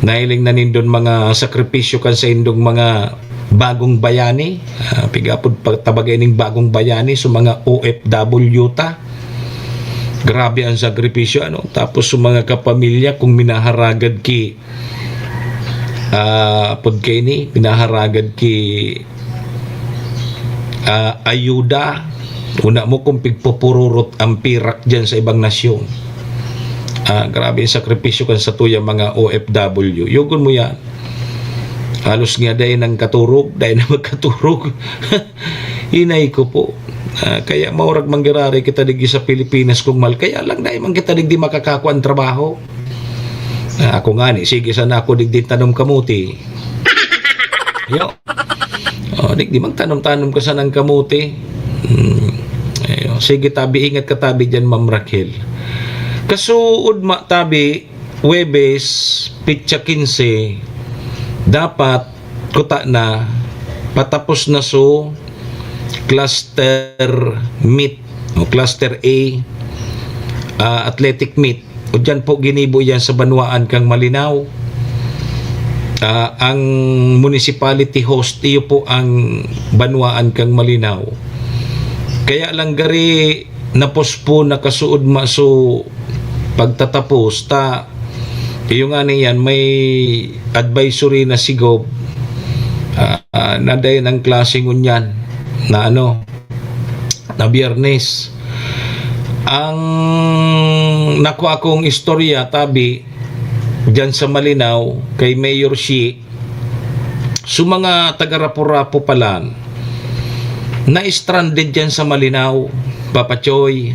Nahiling na nindon mga sakripisyo kan saindong mga bagong bayani. Ah, pigapod pa, tabaga ining bagong bayani, so mga O F W ta. Grabe ang sakripisyo, ano? Tapos sa mga kapamilya, kung minaharagad ki, ah, pod kaini, minaharagad ki, ah, ayuda, una mo kung pigpupururot ang pirak dyan sa ibang nasyon. Ah, grabe ang sakripisyo kan satuyang mga O F W. Yugon mo yan. Halos nga dai nang katurog, dai na magkaturog. Hinay ko po. Ah, kaya maurag manggirari kita digdi sa Pilipinas, kung mal. Kaya lang, dai man kita digdi makakakua ang trabaho. Ah, ako ngani, sige sana ako digdi tanom kamote. Yo. Oh, digdi magtanom-tanom ka sanang kamote. Hmm. Ayo. Sige, tabi, ingat ka, tabi, dyan, Ma'am Raquel. Kasuod, ma, tabi, Huwebes, petsa quince, dapat kuta na, patapos na so cluster meet, o cluster A, ah, athletic meet. O diyan po ginibo yan sa banwaan kang Malinao. Ah, ang municipality host, iyo po ang banwaan kan Malinao. Kaya lang gari na-postpone na kasuodma so pagtatapos ta, iyo ngani yan, may advisory na si Gob, ah, ah, na dayon ang klase ngunyan na ano, na Biyernes. Ang nakuha kong istorya, tabi, diyan sa Malinao, kay Mayor Shi, so mga taga Rapu-Rapu palan, na-stranded diyan sa Malinao, Papa Choy.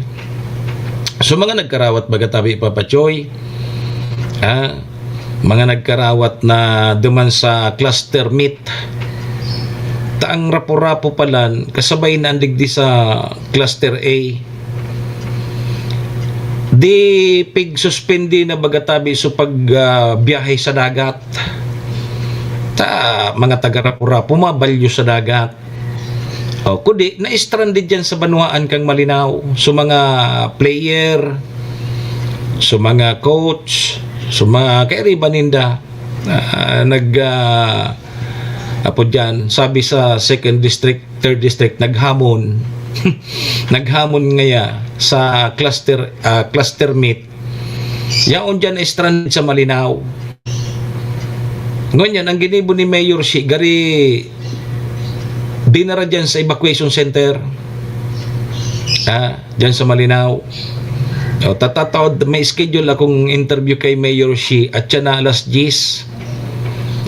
So mga nagkarawat baga tabi, Papa Choy, ah, mga nagkarawat na duman sa cluster meet. Ta ang Rapu-Rapu palan, kasabay na ang digdi sa cluster A. Di pigsuspindi na baga tabi so pag, ah, biyahe sa dagat. Ta mga taga Rapu-Rapu, mabalyo sa dagat. O, kundi na-stranded diyan sa banwaan kan Malinao. So mga player, so mga coach, so mga kairiba ninda, ah, nag, ah, apo diyan, sabi sa second district, third district, naghamon. Naghamon ngaya sa cluster, ah, cluster meet. Yaon diyan na stranded sa Malinao. Ngunyan, ang ginibo ni Mayor Shi, gari dinara diyan sa evacuation center. Ah, diyan sa Malinao. O, tatataod, may schedule akong interview kay Mayor Shi at siya na alas diyes,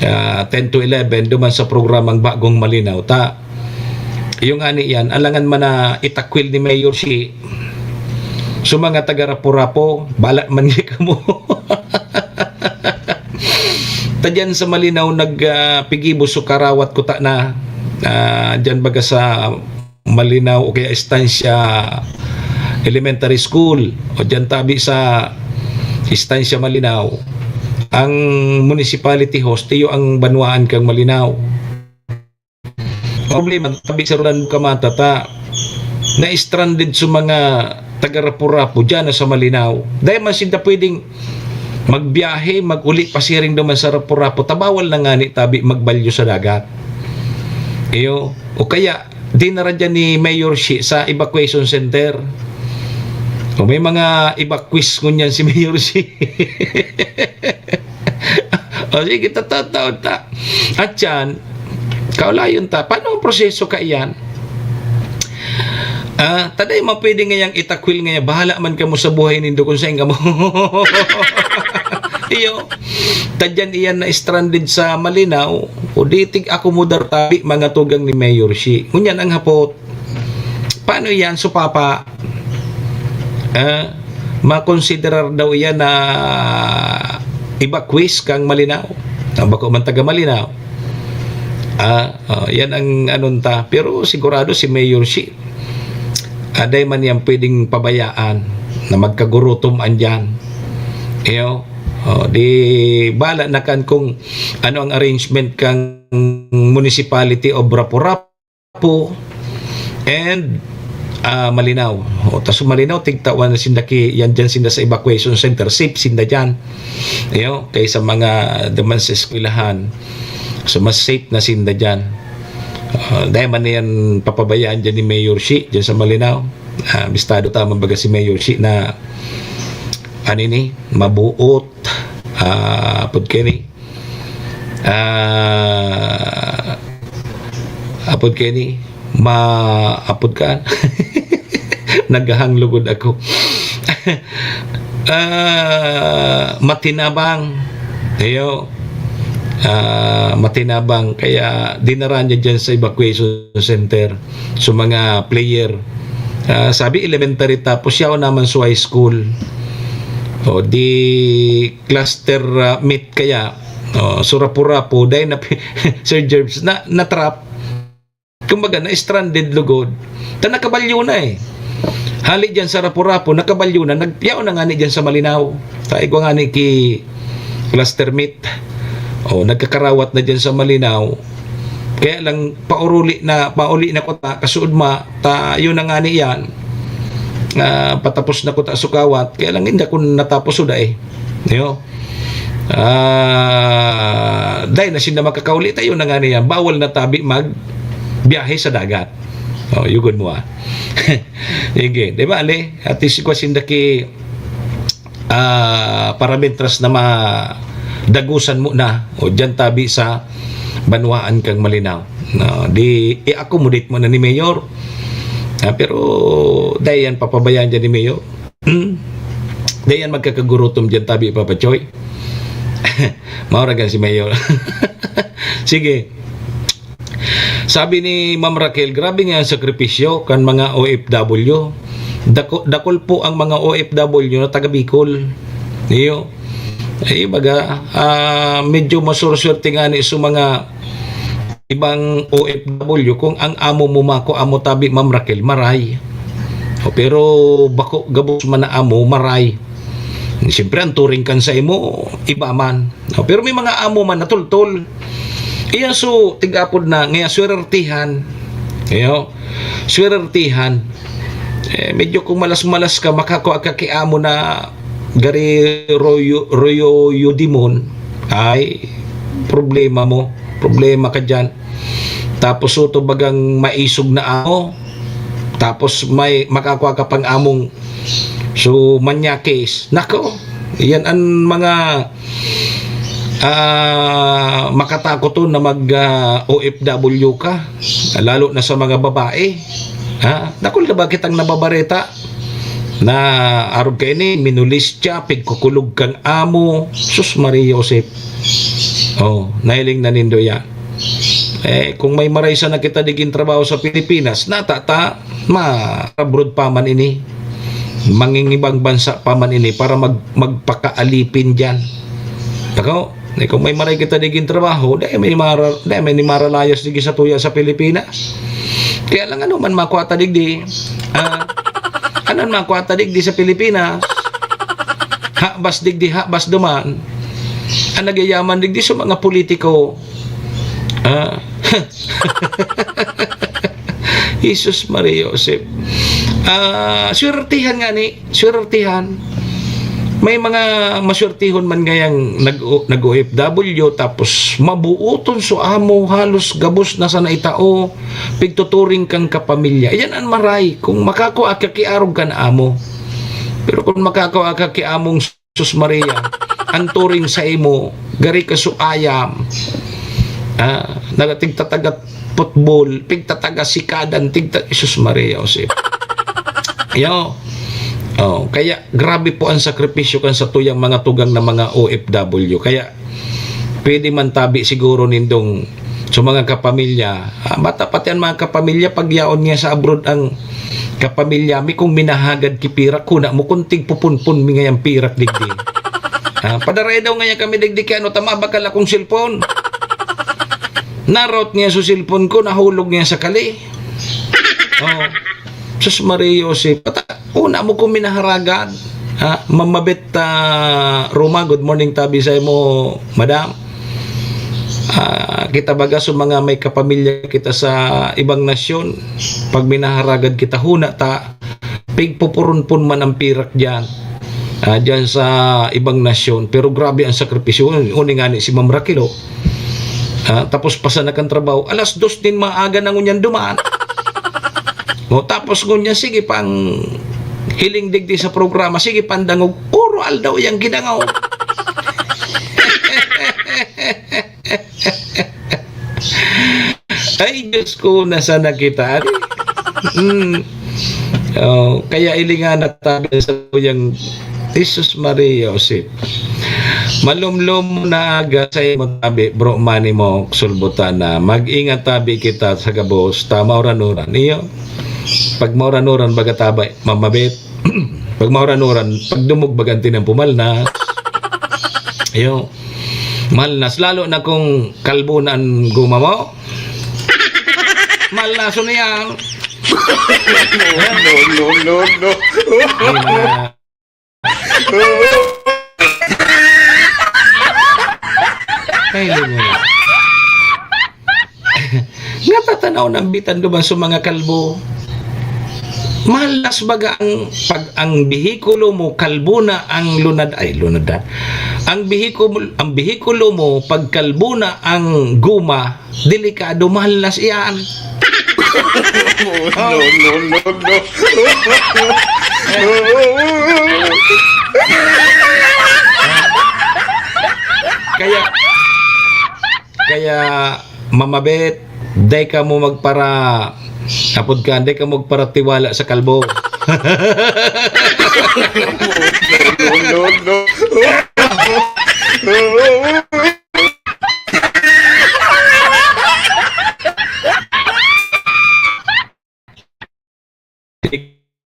ah, ten to eleven, duman sa programang Bagong Malinao. Ta, iyo ngani yan, alangan man na itakwil ni Mayor Shi, so mga taga Rapu-Rapu, bala man niya kamo. Ta diyan sa Malinao, nag, ah, pigibo so karawat kuta na, ah, diyan baga sa Malinao o kaya Estancia Elementary School o diyan tabi sa Estancia Malinao. Ang municipality host, iyo ang banwaan kang Malinao. Problema, tabi sa Rolando Camata ta, na-stranded sa mga taga Rapu-Rapu diyan na sa Malinao. Dai man sinda pwedeng magbiyahe, mag-uli, pasiring duman sa Rapu-Rapu. Ta bawal na ngani tabi magbalyo sa dagat. Iyo, o kaya, dinara diyan ni Mayor Shi sa evacuation center. O may mga evacuees ngunyan si Mayor Shi. O sige, tatataw ta. At yan, kaulayon ta. Paano ang proseso kaiyan? Ah, ta dai man pwede ngayang itakwil ngaya, "Bahala man kamo sa buhay nindo kung saen kamo." Iyo, ta diyan iyan na-stranded sa Malinao, o di tig-akomodar tabi mga tugang ni Mayor Shi. Ngunyan ang hapot, paano iyan? So, papa, ah, makonsiderar daw iyan na evacuees kang Malinao. Ah, bako man taga Malinao. Ah, oh, yan ang anong ta. Pero sigurado si Mayor Shi, aday man yan pwedeng pabayaan na magkagurutom andyan. Iyo, oh, di bala na kan kung ano ang arrangement kang Municipality of Rapu-Rapu and, ah, Malinao. O, tas Malinao, tigtawan na sinda ki, yan dyan sinda sa evacuation center. Safe sinda dyan. Iyo, kaysa mga duman sa eskwelahan. So, mas safe na sinda dyan. Ah, dahil man na yan papabayaan dyan ni Mayor Shi, dyan sa Malinao. Ah, bistado ta man baga si Mayor Shi na, ano ni, mabuot. Ah, apod kini. Ah, apod kini. Ma, apod ka. Naghahanglugod ako. Ah, matinabang. Iyo. Ah, matinabang. Kaya dinara niya dyan sa evacuation center. So, mga player. Ah, sabi elementary tapos siya o naman sa high school. O di cluster, ah, meet kaya. O, so Rapu-Rapu, dahil na, Sir Jerbs, na, na-trap. Kumbaga, na-stranded lugod. Ta nakabalyo na eh. Hali dyan sa Rapu-Rapu, nakabalyo na, nagpiyaw na nga ni dyan sa Malinao. Ta igwa nga ni ki cluster meet. O, nagkakarawat na dyan sa Malinao. Kaya lang, pauruli na, pauli na ko ta, kasuod ma, ta, yun na nga ni yan. Ah, patapos na ko ta sukawat. Kaya lang, hindi ako natapos suda eh. Yo. Ah, dai na sinda makakauli, tayo na nga niyan, bawal na tabi magbiyahe sa dagat. Oh, yugon mo, ah. Sige, di ba, ali? At least, kwa sinda ki, ah, para mintras na madagusan mo na, o diyan tabi sa banwaan kang Malinao. No, di i-accommodate mo na ni Mayor. Ah, pero dai yan papabayaan dyan ni Mayor. Hmm? Dai yan magkakagurutom dyan tabi, Papa Choy. Mauragan si Mayor. Sige. Sabi ni Ma'am Raquel, "Grabe nga ang sakripisyo kan mga O F W. Dako-, dakul po ang mga O F W na taga Bicol." Iyo. Ay, baga, ah, medyo masurswerte nga ni sa mga ibang O F W kung ang amo mo mako amo tabi, Ma'am Raquel, maray. O, pero bako gabos man na amo, maray. Siyempre, ang turing kan sa imo, iba man. No, pero may mga amo man natultol. Iya so, tig-apod na, ngaya swertihan. Iyo, swertihan. Eh, medyo kung malas-malas ka, makakua ka ki amo na gari royo, royo, yudimon, ay, problema mo. Problema ka dyan. Tapos, so, to bagang maisog na amo. Tapos, may makakua ka pang among so, manyakis. Nako, yan ang mga, ah, makatakoton na mag, ah, O F W ka. Lalo na sa mga babae. Ha? Dakul na ba kitang nababareta na arog kaini, minulistya, pigkukulog kang amo? Sus, Maria Josep. Oh, nahiling na nindo yan. Eh, kung may maray sana kita digin trabaho sa Pilipinas, nata ta, ma-abroad pa man ini. Mangingibang bansa pa man ini para mag-, magpakaalipin diyan. Ako, eh, kung may maray kita digin trabaho, dai may mara-, dai may ni maralayas digi sa tuya sa Pilipinas. Kaya lang, ano man makua ta digdi, ah, ano man makua ta digdi sa Pilipinas, habas digdi, habas duman, ang nagyayaman digdi sa mga politiko, ah, Jesus, Maria Josep. Ah, swertihan nga ni, swertihan. May mga maswertihon man ngayang nag-, nag-O F W, tapos mabuoton so amo, halos gabos na sana itao, pigtuturing kang kapamilya. Yan ang maray, kung makakua ka ki arog kan amo. Pero kung makakua ka ki among Sus Maria, ang turing sa imo, gari ka so ayam. Ah, nagatigtatagat football, pigtataga sikadan, tigta-, Sus Maria Josep. Yo. Oh, kaya grabe po ang sakripisyo kan sa tuyang mga tugang na mga O F W. Kaya pwede man tabi siguro nindong so mga kapamilya. Ah, bata pati ang mga kapamilya, pag yaon niya sa abroad ang kapamilya mi, kung minahagad ki pirak, kuna mo kung tigpupunpon mi ngayang pirak digdi. Ah, padaray daw ngaya kami digdi kay ano, tama bakal akong cellphone. Narot niya so cellphone ko, nahulog niya sa kali. Oh. Sus Maria Josep, pata-, una mo kung minaharagad. Ha? Mamabit, ah, Roma, good morning tabi sa imo, madam. Ah, kita baga sa mga may kapamilya kita sa ibang nasyon, pag minaharagad kita, huna ta, pigpupuronpon man ang pirak diyan. Ah, diyan sa ibang nasyon. Pero grabe ang sakripisyo. Uni nga ni si Ma'am Raquel, oh. Ah, tapos pasana kan trabaho. Alas dos din maaga na ngunyan duman. O, tapos ngunyan, sige pang hiling digdi sa programa, sige pang dangog. Puro aldaw yang gidangog. Ay, Diyos ko, nasa na kita? Ari? Mm. Oh, kaya ilingan na tabi sa tuyang Jesus Maria Josep. Malumlom na aga sa imo tabi, bro, mani mo sulbutan na. Mag-ingat tabi kita sa gabos, ta mauran-uran. Iyo, pag mauran-uran, baga tabay, mamabit. Pag mauran-uran, pag dumog, baganti ng pumalna. Iyo, malnas, lalo na kung kalbo na ang guma mo. Malnaso na yan. No, no, no, no. Ay, mga... Ay, limo na. Nga tatanaw ng bitan duman sa mga kalbo. Malas baga ang, pag ang behikulo mo, kalbo na ang lunad, ay, lunad na. Ang behikulo, ang behikulo mo, pag kalbo na ang guma, delikado, malas iyan. No, no, no, no. Kaya, kaya, Mama Bet, dai ka mo magpara, apod ka, dai ka mo magparatiwala sa kalbo. No, no, no.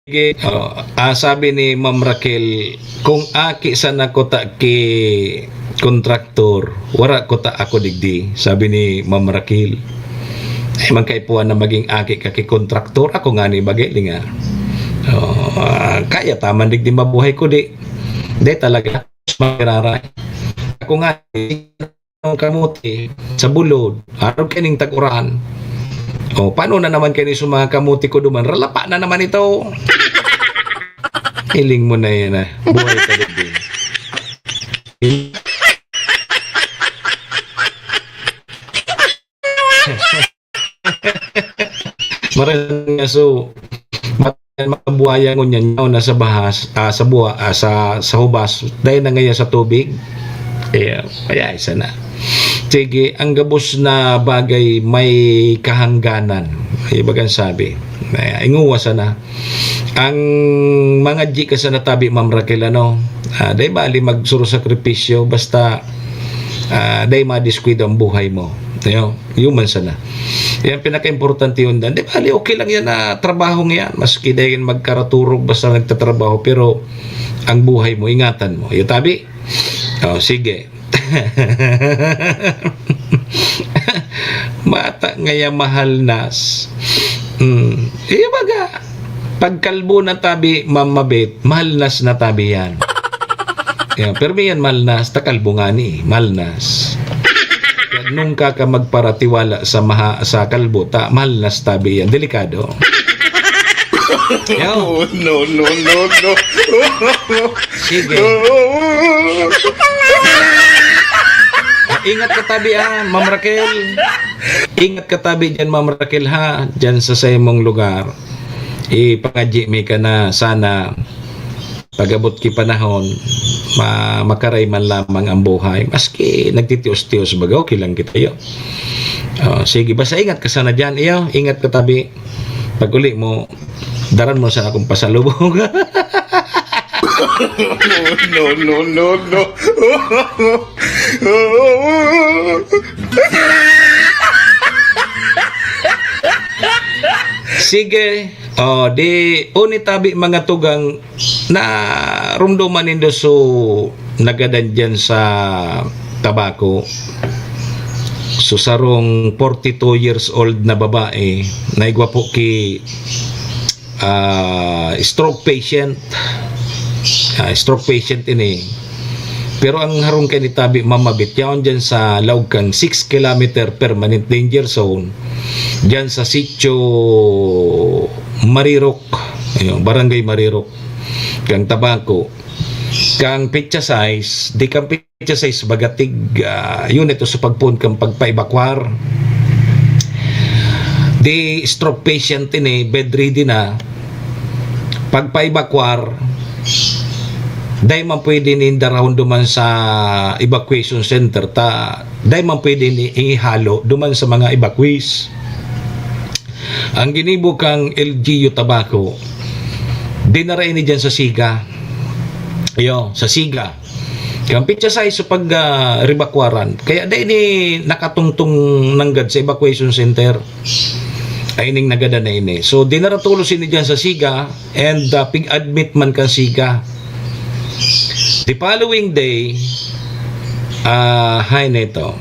Sige. Oh, ah, sabi ni Ma'am Raquel, "Kung aki sana ko ta ki kontraktor, wara ko ta ako digdi," sabi ni Ma'am Raquel. Ay, man kaipuhan na maging aki ka ki kontraktor, ako nga ni bagay nga. Oh, ah, kaya taman digdi mabuhay ko di. Di talaga, magiraray. Ako nga, ang kamote sa bulod, arog kaining tag-uran. O, paano na naman kani sa mga kamote ko duman? Ralapa na naman ito. Hiling mo na yan, ah. Buhay ka din. Maray nga, so, mga buhaya ngunyan, yaon na sa bahas, ah, sa buha, ah, sa, sa hubas, dahil na ngaya sa tubig. Kaya, kaya isa na. Sige, ang gabos na bagay may kahangganan. Ay, bagang sabi. Ay, inguwa sana. Ang mga di ka sana tabi, Ma'am Raquel, ano? Ah, dai bali magsuro sakripisyo, basta, ah, dai madiskuido ang buhay mo. Ayo, human sana. Yan pinaka-importante yun dan. Di bali, okay lang yan na trabaho nga yan. Maski dai magkaraturog, basta nagtatrabaho, pero ang buhay mo, ingatan mo. Iyo, tabi? Oh, sige. Mata ngaya mahalnas. Hmm. Iyo baga, pagkalbo na tabi, Ma'am Mabet, mahalnas na tabi yan. Yan, pero may yan mahalnas, ta kalbo nga ni, mahalnas. Kaya nung ka ka magparatiwala sa maha, sa kalbo, ta mahalnas tabi yan, delikado. Yo. Oh, no, no, no, no. Sige. Ingat ka tabi, ah, Ma'am Raquel. Ingat ka tabi dyan, Ma'am Raquel, ha. Dyan sa saimong lugar. Ipangadyi mi ka na sana pag-abot ki panahon, ma-, makaray man lamang ang buhay. Maski nagtitios-tios baga, okay lang kita, yo. Oh, sige, basta ingat ka sana dyan, iyo. Ingat ka tabi. Pag uli mo, daran mo sana akong pasalubong. No, no, no, no. Sige. Oh, di, uni tabi mga tugang na rumduman nindo so nagadan dyan sa Tabaco. So, sarong forty-two years old na babae, naigwa po ki, ah, stroke patient. Ah, stroke patient ini. Pero ang harong kay ni tabi mamabit yaon dyan sa laog kang six kilometer permanent danger zone dyan sa sitio Marirok, ayun, Barangay Marirok, kang Tabaco. Kang petsa sais, di kang petsa sais bagatig, ah, unit o sa pagpun kang pagpaebakwar. Di stroke patient ini, bedridden na. Pagpaebakwar, dai man pwede nin darahon duman sa evacuation center ta, dai man pwede ni ihalo duman sa mga evacuees. Ang ginibo kang L G U Tabaco, dinara ini dyan sa Siga. Iyo, sa Siga. Kang petsa sais sa pag, ah, ribakwaran. Kaya dai ini nakatungtong nanggad sa evacuation center. Ay, ining nagadan na ini. So, dinara tolos ini dyan sa Siga and, ah, pig-admit man kang Siga. The following day, ah, hay neto.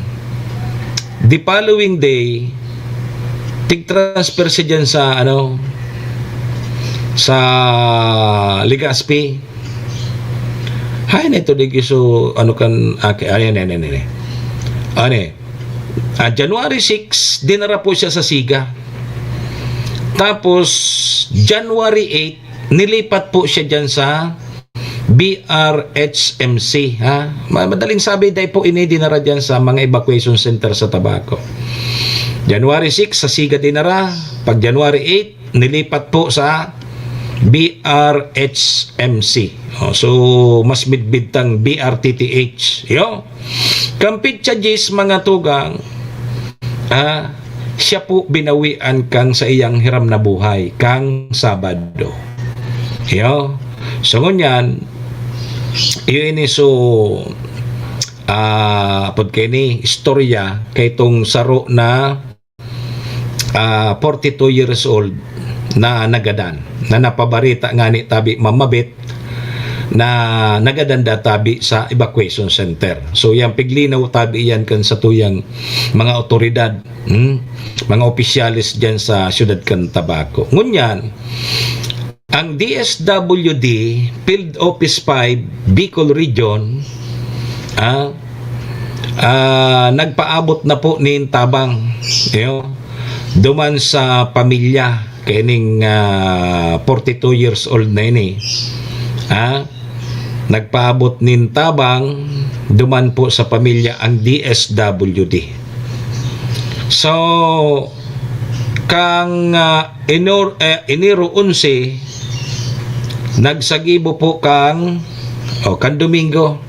The following day, tig-transfer siya dyan sa, ano, sa Legazpi. Hay neto, di so, ano kan, ake, ayan, ayan, ayan, ayan. Ano eh? Ah, January six, dinara po siya sa Siga. Tapos, January eight, nilipat po siya dyan sa B R H M C, ha? Ma-, madaling sabi, dai po ini dinara dyan sa mga evacuation center sa Tabaco. January six, sa Siga dinara. Pag January eight, nilipat po sa B R H M C. Oh, so, mas midbid tang B R T T H. Yo. Kan petsa diyes, mga tugang, ah, siya po binawian kan saiyang hiram na buhay, kan Sabado. Yo. So, ngunyan, iyo ini so, ah, apod kaini, istorya kay itong saro na, ah, forty-two years old na nagadan, na napabarita ngani tabi mamabit na nagadan da tabi sa evacuation center. So, yang piglinaw tabi yan kan satuyang mga otoridad, hmm? Mga opisyales dyan sa siyudad kan Tabaco. Ngunyan, ang D S W D Field Office five Bicol Region, ah, ah, nagpaabot na po nin tabang, yo, duman sa pamilya kaining, ah, forty-two years old na ini. Ah, nagpaabot nin tabang duman po sa pamilya ang D S W D. So, kang, ah, Enor-, eh, Enero onse, nagsagibo po kang, o, kan Domingo,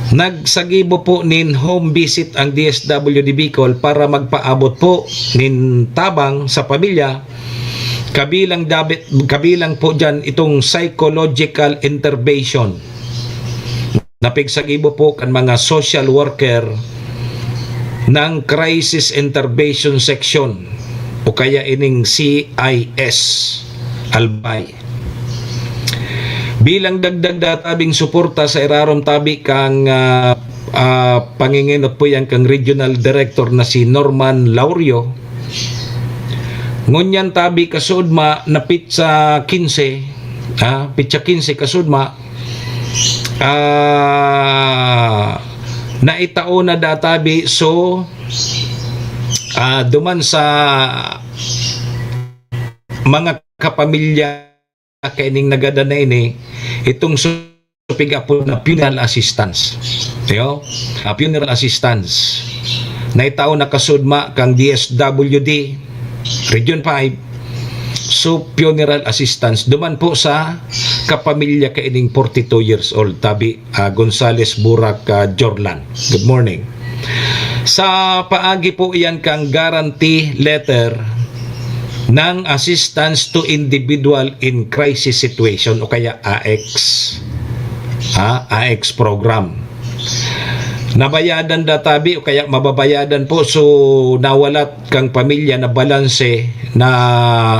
nagsagibo po nin home visit ang D S W D Bicol para magpaabot po nin tabang sa pamilya, kabilang dabit, kabilang po dyan itong psychological intervention na pigsagibo po kan mga social worker ng Crisis Intervention Section o kaya ining C I S Albay. Bilang dagdag databing suporta sa irarom tabi kang, ah, ah, panginginot po yan kang Regional Director na si Norman Laurio, ngunyan tabi kasudma na pitsa kinse, ah, pitsa kinse kasudma, ah, naitao na databi, so, ah, duman sa mga kapamilya kaining nagadan na ini, itong supig apod na funeral assistance. Yo? Ah, funeral assistance. Naitao na kasudma kang D S W D, Region five, so funeral assistance. Duman po sa kapamilya kaining forty-two years old, tabi, ah, Gonzales Burak, ah, Jorlan. Good morning. Sa paagi po iyan kang guarantee letter ng Assistance to Individual in Crisis Situation o kaya A I C S. Ha? A I C S program. Nabayadan databi o kaya mababayadan po, so nawalat kang pamilya na balanse na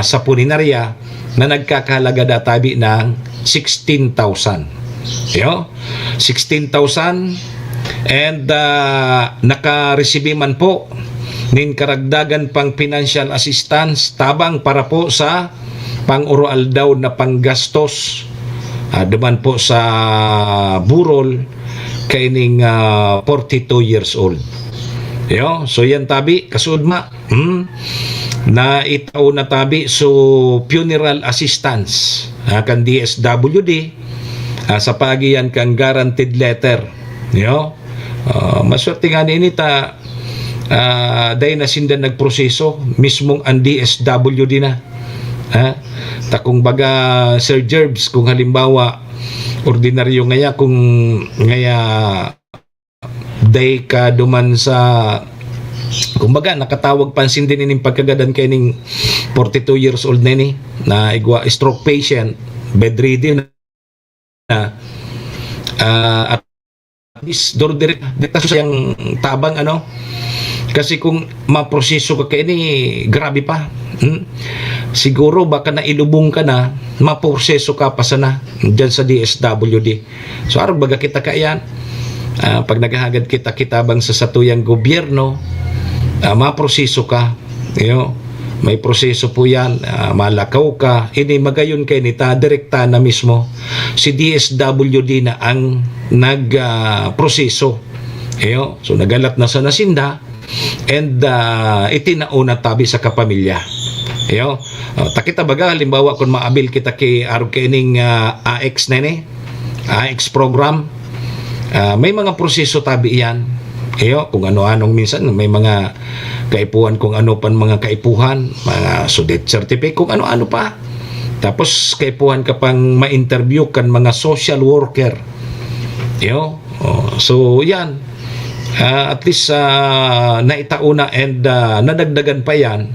sa punerarya na nagkakahalaga databi ng sixteen thousand. Yo? Sixteen thousand. And, ah, nakaresibi man po nin karagdagan pang financial assistance, tabang para po sa pang-oroaldaw na panggastos, ah, duman po sa burol kaining, ah, forty-two years old. Yo, so yan tabi, kasudma, hmm? Naitao na tabi, so funeral assistance, ah, kan D S W D, ah, sa paagi yan kan guaranteed letter. Yo, ah, maswerte nga nini ta, ah, dai na sinda nagproseso, mismong ang D S W D na. Ha? Ta kung baga, Sir Jerbs, kung halimbawa, ordinaryo ngaya, kung ngaya dai ka duman sa, kumbaga, nakatawag pansin din ining pagkagadan kaining forty-two years old na ini, na igwa stroke patient, bedridden na, ah, at least, durdiri, dito sa yang tabang, ano? Kasi kung maproseso ka kaini, grabe pa. Hmm? Siguro, baka nailubong ka na, maproseso ka pa sana dyan sa D S W D. So, arog baga kita kaiyan. Ah, pag naghahagad kita, kitabang sa satuyang gobyerno, ah, maproseso ka. Yo, may proseso po yan. Ah, malakaw ka. Ini magayon kay nita, direkta na mismo si D S W D na ang nag, ah, proseso. Yo, so nagalat na sa nasinda. And, ah, itinao na tabi sa kapamilya. Iyo, ah, ta kita baga, halimbawa, kung maabil kita ki arog kaining, ah, A X na ini, A X program, ah, may mga proseso tabi iyan. Iyo, kung ano-anong minsan, may mga kaipuhan, kung ano pan mga kaipuhan, mga so death certificate, kung ano-ano pa. Tapos, kaipuhan ka pang ma-interview kan mga social worker. Iyo, oh, so, yan. Ah, at least, ah, naitao na and, ah, nadagdagan pa yan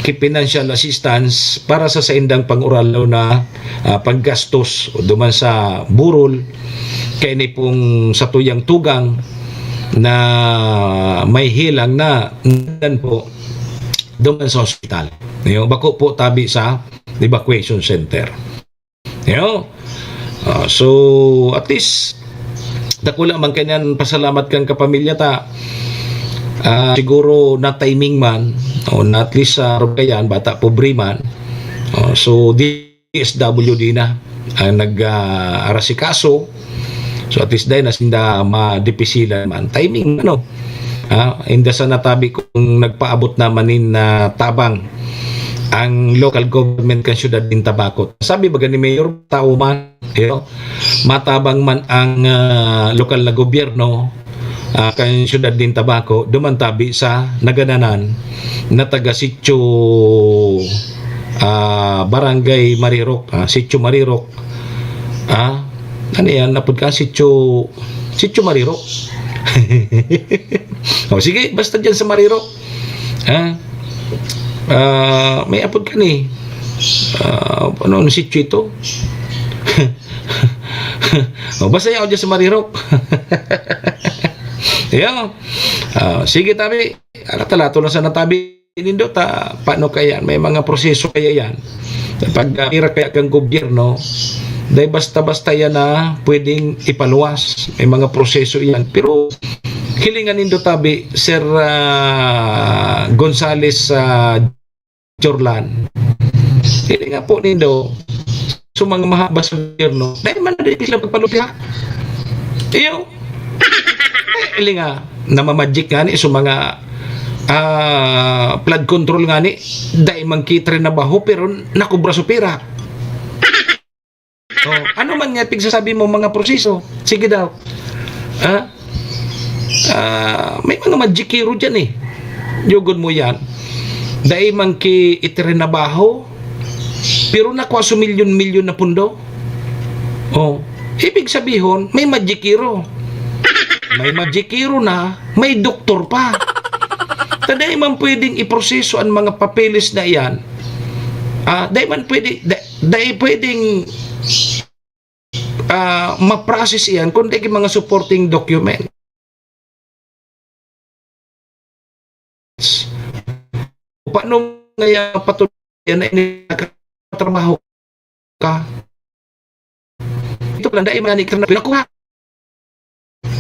ki financial assistance para sa saindang panguralaw na, ah, paggastos o duman sa burol, kaini pong satuyang tugang na may hilang na nandan po duman sa hospital. Yung bako po tabi sa evacuation center. Yo. Ah, so, at least, dakula man kaiyan pasalamat kan kapamilya ta. Ah, siguro na timing man, o na at least sa Rogayan, bata pobre man. Oh, so, D S W D na ang nag, ah, arasikaso. So, at least dahil na sinda madipisilan man. Timing, ano? Ah, inda sa natabi kung nagpaabot naman nin, ah, tabang ang local government kan siyudad nin Tabaco. Sabi baga ni Mayor, tao man, you know, matabang man ang, ah, lokal na gobyerno, ah, kan siyudad nin Tabaco, duman tabi sa nagananan na taga Sitio, ah, Barangay Marirok, ah, Sitio Marirok. Ah, ano yan? Napod ka? Sitio, Sitio Marirok. O, sige, basta dyan sa Marirok. Ah, ah, may apod ka ni. Ah, ano, ano sitio ito? O, basta yan, dyan sa Marirok. Yo. Ah, sige, tabi. Alatalato lang sana tabi nindo ta, paano kaya? May mga proseso kaya yan? Pag, ah, pira kaya kang gobyerno, dahil basta-basta yan na pwedeng ipaluwas. May mga proseso yan. Pero, hilingan nindo tabi, Sir, ah, Gonzales, ah, Jorlan. Hilingan po nindo, so mga mahabas sa gobyerno, dahil man na dahil sila pagpalupya. Iyo, hilinga, namamagic nga ni, so mga, ah, flood control nga ni, dahil man kitrinabaho, pero nakubra so pira. Oh, ano man nga pigsasabi mo, mga proseso? Sige daw. Ha? Ah, may mga magikero diyan, eh. Yugod mo yan. Dai man ki itirinabaho, pero nakwa su milyon-milyon na pundo. Oh, ibig sabihon, may magikero. May magikero na, may doktor pa. Ta dai man pwedeng iproseso ang mga papeles na iyan. Ah, dai man pwede, da-, dai pwedeng, ah, ma-process iyan kung dai ki mga supporting document. Paano nga yan patuloy na ini-, nakatrabaho ka? Ito pala, dai man ni ka na pinakuha.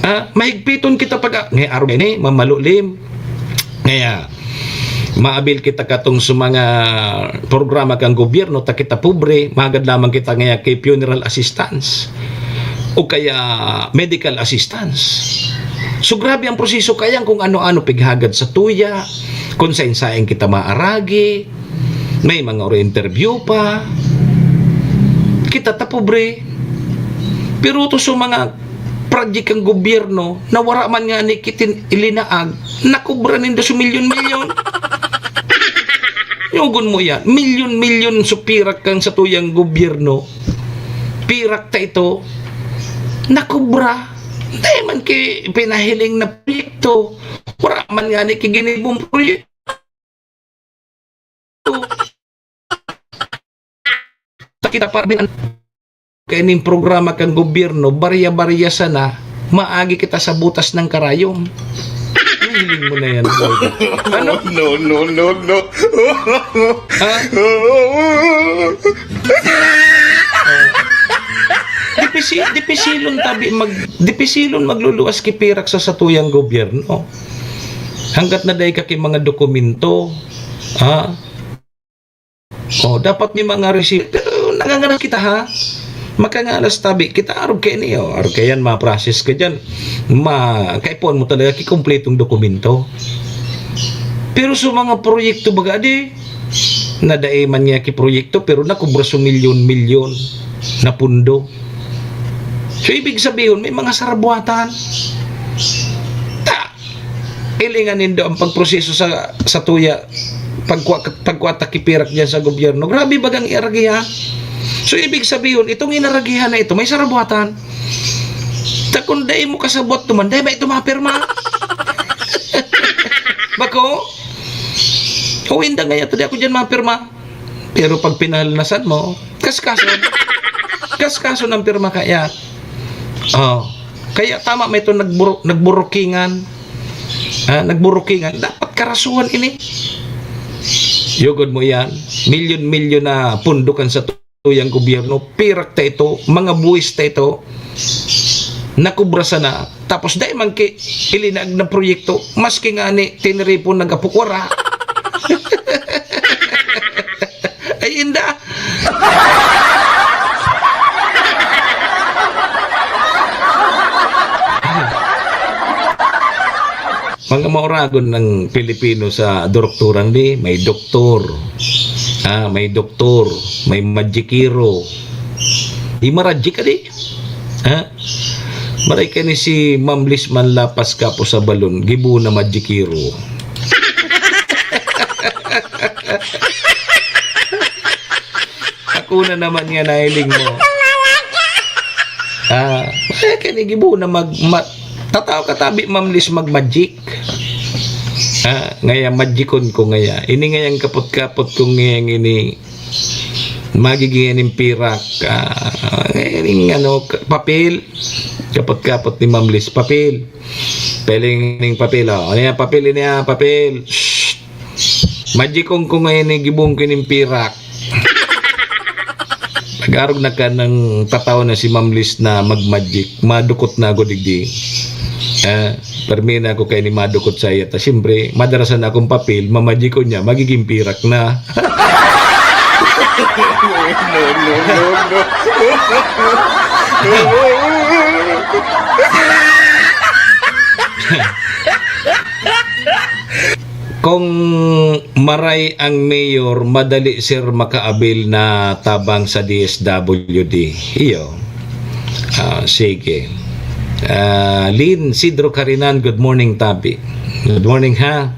Ah, mahigpiton kita pag, ngay araw ini, mamalulim. Ngaya, maabil kita katong sa mga programa kang gobyerno, ta kita pobre, magad lamang kita ngaya kay funeral assistance o kaya medical assistance. So, grabe ang proseso kayang kung ano-ano pighagad sa tuya, kung sain-sain kita maaragi, may mga oro interview pa. Kita ta pobre. Pero to sa mga project kang gobyerno na wara man nga ni kitin ilinaag, nakubra nindo sa milyon-milyon. Yugon mo yan, milyon-milyon sa pirak kang sa tuyang gobyerno. Pirak ta ito, nakubra. Dahil man ki pinahiling na proyekto, wara man nga ni kiginibong proyekto. Kita pa rin kaining programa kang gobyerno, barya-barya sana, maagi kita sa butas ng karayom. Hiling mo na yan, boy. Ano? No, no, no, no. Ha? Oh. Dipisi-, dipisilon tabi mag-, dipisilon magluluwas ki pirak sa satuyang gobyerno. Hanggat na dai ka ki mga dokumento, ha? Oh, dapat may mga resibo. Pero nangangalas kita, ha? Makangalas tabi. Kita arog kaini, oh. Arog kaiyan, ma-process ka diyan. Ma-, kaipuhan mo talaga ki kompletong dokumento. Pero sa mga proyekto baga, di, na dai man niya ki proyekto, pero nakubra sa milyon-milyon na pundo. So, ibig sabihon, may mga sarabuatan. Ta! Hilingan nindo ang pagproseso sa, sa tuya, pagkwa-, pagkwa ta ki pirak diyan sa gobyerno. Grabe bagang iaragihan. So, ibig sabihon, itong inaragihan na ito, may sarabuatan. Ta kun dai mo kasabot duman, dai ba ito mapirma? Bako? O, inda ngaya to, di ako diyan mapirma. Pero pag pinahalnasan mo, kaskason. Kaskason ang pirma kaya. Oh. Kaya tama may ito nagburo-, nagburukingan. Ah, nagburukingan. Dapat karasuhan ini. Yugod mo yan. Milyon-milyon na pundukan sa tuyang gobyerno. Pirak ta ito. Mga buwis ta ito. Nakubra sana. Tapos dai man ki ilinag na proyekto. Maski nga ni tiniripon nagapukwara. Ay, inda. Mga mauragon ng Pilipino sa doroktoran di, may doktor. Ah, may doktor, may magikero. Di marajik ka di? Ha? Maray ka ni si Ma'am Liz Manlapas kapo sa balon, gibo na magikero. Ako na naman nga nahiling mo. Ah, eh, kani gibo na mag-, ma-, tataw ka tabi, Ma'am Liz, mag-magic. Ah, ngaya, magicon ko ngaya. Ini ngayang kapot-kapot ko ngayang ini, magiging ining pirak. Ah, ining ano, k-, papel. Kapot-kapot ni Ma'am Liz, papel. Peling ning papel, oh. Ano yan? Papel, ini yan, papel. Shh! Magicon ko ngayon ni gibong ko ning pirak. Nag-arog na ka ng tataw na si Ma'am Liz na mag-magic. Madukot na ako digdi. Ah, permi na ako kay ni madukot sa iya. Ta, siyempre, madarasan na akong papel, mamagicon niya, magiging pirak na. No, no, no, no. Kung maray ang mayor, madali sir makaabil na tabang sa D S W D. Iyo. Ah, sige. Ah, Lynn Sidro Carinan, good morning, tabi. Good morning, ha?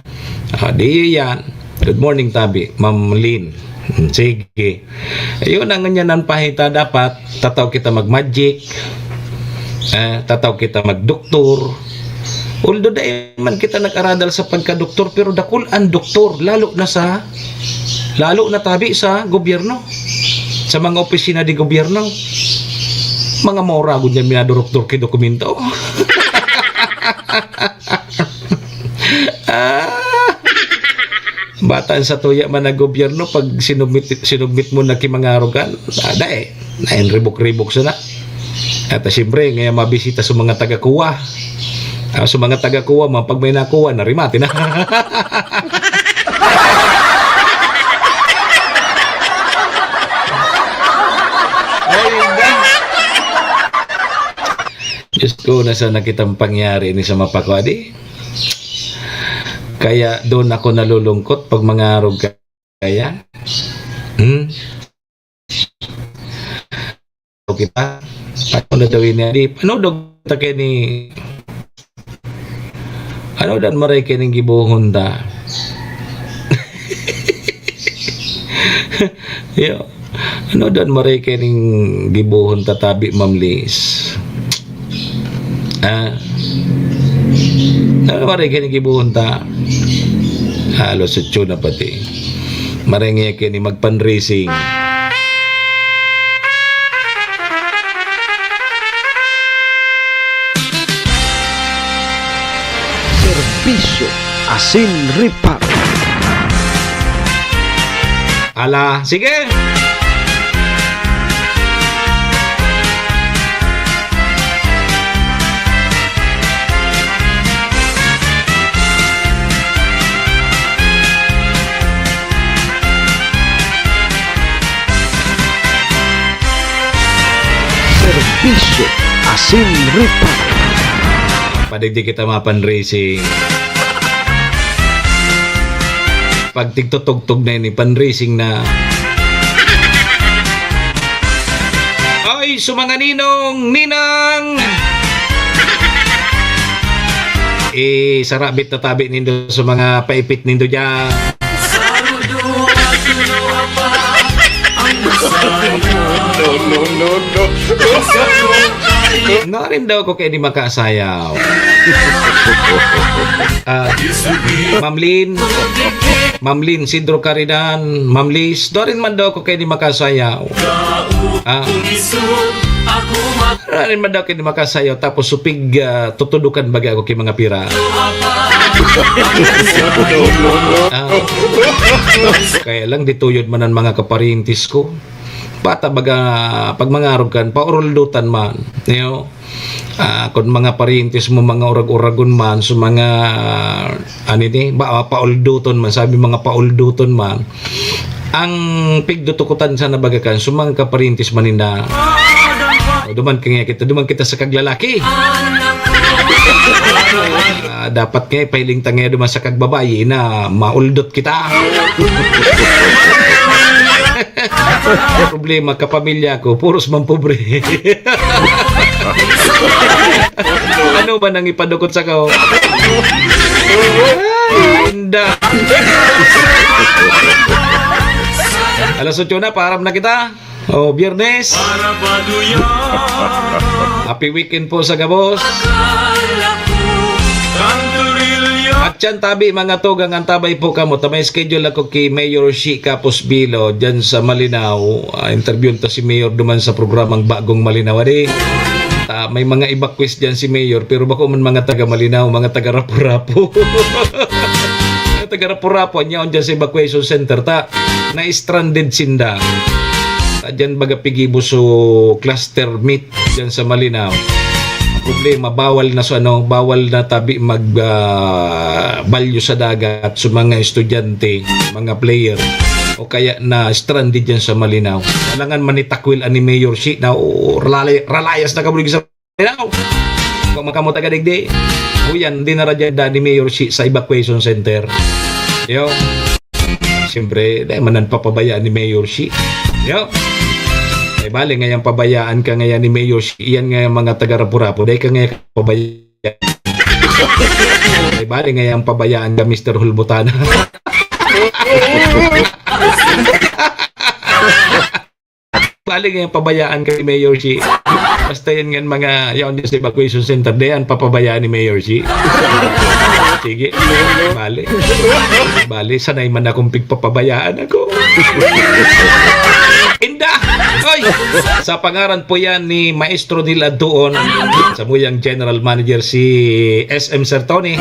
Ah, di yan. Good morning, tabi. Ma'am Lynn. Hmm, sige. Ayun, ang ngunyan ang pahita, dapat tataw kita mag-magic, eh, tataw kita magdoktor. Although dai man kita nag-aradal sa pagkadoktor, pero dakul ang doktor, lalo na sa, lalo na tabi sa gobyerno, sa mga opisina de gobyerno. Mga mauragon yan, minadurok-durok ki dokumento. Ah! Batan sa tuya man na gobyerno, pag sinubmit, sinubmit mo na ki mga arogan, ada eh, nain ribok-ribok sana. At, ah, siyempre, ngaya mabisita sa mga taga-kuwa. Ah, sa mga taga-kuwa man, pag may nakuha, narimati na. Ay, hindi. Diyos ko, nasa na kitang pangyari ni sa mapakwa, di? Kaya doon ako nalulungkot pag mga arog kaya. Hmm? Okay pa? Paano na daw ini? Di, paano daw ta kaya ni, ano dan maray kaya ning gibohon ta? Yo. Ano dan maray kaya ning gibohon ta tabi, Ma'am Liz? Ah? Ano maray kaya ning gibohon ta? Halos sutyo na pati. Maray nga kaya ni mag-fundraising. Serbisyo asin reparo. Ala, sige! Serbisyo asin reparo. Padigdi kita ma-fundraising. Pag tigtutugtog na ini, fundraising na. Ay, sa mga ninong, ninang! Eh, sarabit na tabi nindo sa mga paipit nindo dyan. No, no, no, no. Narin daw ko kayo di makasayaw. Ah, Ma'am Lynn, Ma'am Lynn, Sidro Caridan, Ma'am Liz, dorin man daw ako kayo di makasayaw. Ah, dorin man daw kayo di makasayaw, tapos supig, ah, tutudukan baga ako kay mga pira. Ah, kaya lang, dituyod man ang mga kaparintis ko. Bata baga, pag mangarog kan, pauruldutan man. You know? Ah, kun mga parientes mo, mga urag-uragon man, so mga, ano ni, ba, ah, paulduton man, sabi mga paulduton man, ang pigdutukutan sana baga kan, so mga kaparientes man ninda. O, duman ka nga kita, duman kita sa kaglalaki. Ah, dapat nga, ipahiling ta nga duman sa kagbabayi na mauldot kita. Problema, kapamilya ko, puros man pobre. Ano ba nang ipadukot sa kao? Ay, inda. Alas otso na, paaram na kita. Oh, Biyernes. Happy weekend po sa gabos. At yan, tabi, mga tugang, antabay po kamo. Ta may schedule ako ki Mayor Shi Capos Bilo dyan sa Malinao. Ah, interviewon ta si Mayor duman sa programang Bagong Malinao, adi. Ta may mga evacuees dyan si Mayor, pero bako man mga taga Malinao, mga taga Rapu-Rapu. Mga taga Rapu-Rapu, nyaon dyan sa evacuation center, ta na-stranded sinda. Ta dyan baga pigibo so cluster meet dyan sa Malinao. Ang problema, bawal na sa ano, bawal na tabi mag, ah, balyo sa dagat sa mga estudyante, mga player, o kaya na-stranded dyan sa Malinao. Alangan manitakwil ani Mayor Shi na, o, ralay-, ralayas na kabulig sa Malinao. Kung makamot agad digdi, o yan, di na radya da ni Mayor Shi sa evacuation center. Yo. Siyempre, dahil manan papabayaan ni Mayor Shi. Yo. Ay, bali, ngayang pabayaan ka ngayon ni Mayor Shi, yan nga yung mga taga Rapu-Rapu, dahil ka ngayon pabayaan. Ay, bali, ngayang pabayaan ka, Mister Hulbutana. Bali, ngayang pabayaan ka ni Mayor Shi. Basta yan nga mga, yaon dyan sa evacuation center, dayan papabayaan ni Mayor Shi. Sige. Bali. Bali, sanay man akong pigpapabayaan ako. Inda! Oy! Sa pangaran po yan ni Maestro Neil Adtuon, samuyang General Manager si S M Sir Tony.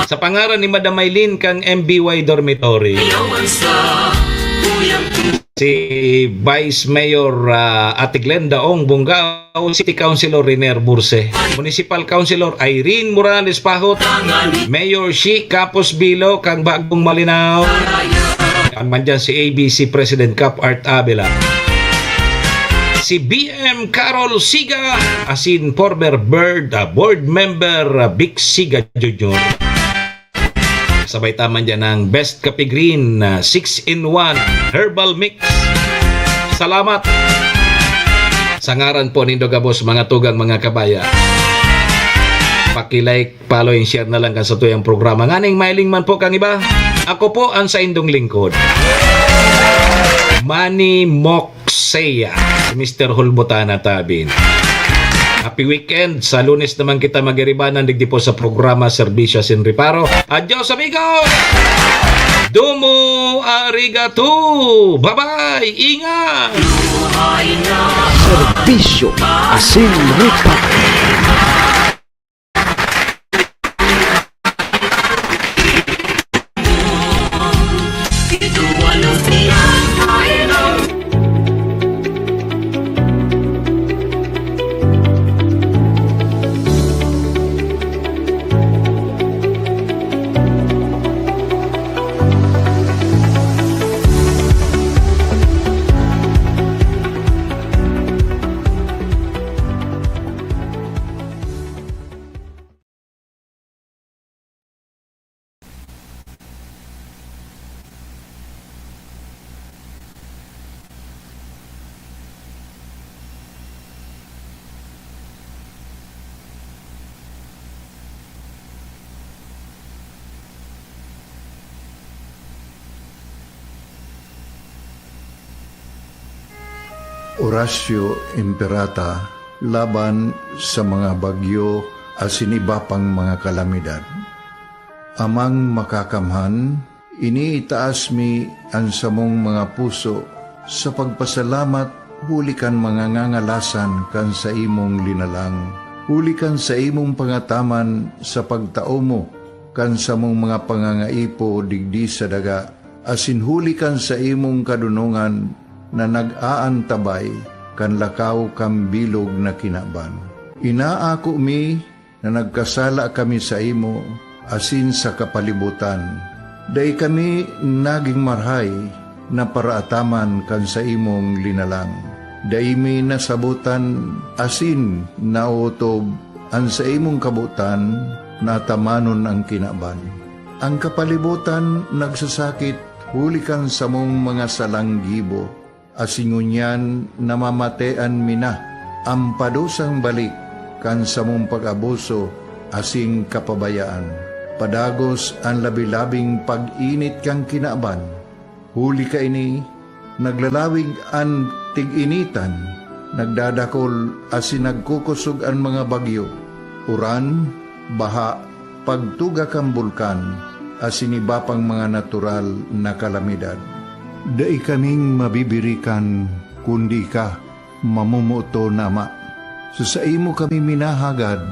Sa pangaran ni Madam Maylin kang M B Y Dormitory. Si Vice Mayor, ah, Ate Glenda Ong Bungao, City Councilor Riner Burse, Municipal Councilor Irene Morales Pahot, Mayor Shi Capos Bilo kang Bagong Malinao. An man dyan si A B C President Cap Art Abela. Si B M Carol Siga, asin former bird, ah, board member, ah, Vic Siga Junior. Sabay ta man dyan ang Best Kape Green na six-in-one Herbal Mix. Salamat! Sa ngaran po nindo gabos, mga tugang, mga kabaya, paki-like, follow, and share na lang kan satuyang programa. Nganing mailing man po kang iba, ako po ang saindong lingkod, Manny Mok Sea, si Mister Hulbutana Tabin. Happy weekend. Sa Lunes naman kita magiribanan digdi po sa programa Serbisyo Sin Reparo. Adios, amigos! Domo arigato! Bye-bye! Ingat! Serbisyo asin reparo. Oratio Imperata laban sa mga bagyo asin iba pang mga kalamidad. Amang Makakamhan, iniitaas mi an samong mga puso sa pagpasalamat huli kan mga ngangalasan kan saimong linalang, huli kan saimong pangataman sa pagtao mo kan samong mga pangangaipo digdi sa daga, asin huli kan saimong kadonongan na nag-aantabay kan lakaw kan bilog na kinaban. Inaako mi na nagkasala kami saimo asin sa kapalibotan. Dai kami nagin marahay na paraataman kan saimong linalang. Dai mi nasabotan asin naotob an saimong kabotan na atamanon an kinaban. An kapalibotan nagsasakit huli kan samong mga salang gibo, asin ngunyan namamatean mi na an padusang balik kan samong pag-abuso asin kapabayaan. Padagos an labi-labing pag-init kan kinaban. Huli kaini, naglalawig an tig-initan, nagdadakol asin nagkukosog an mga bagyo, uran, baha, pagtuga kan bulkan, asin iba pang mga natural na kalamidad. Dai kaming mabibirikan kundi ika, mamomoton na Ama. Sa saimo kami minahagad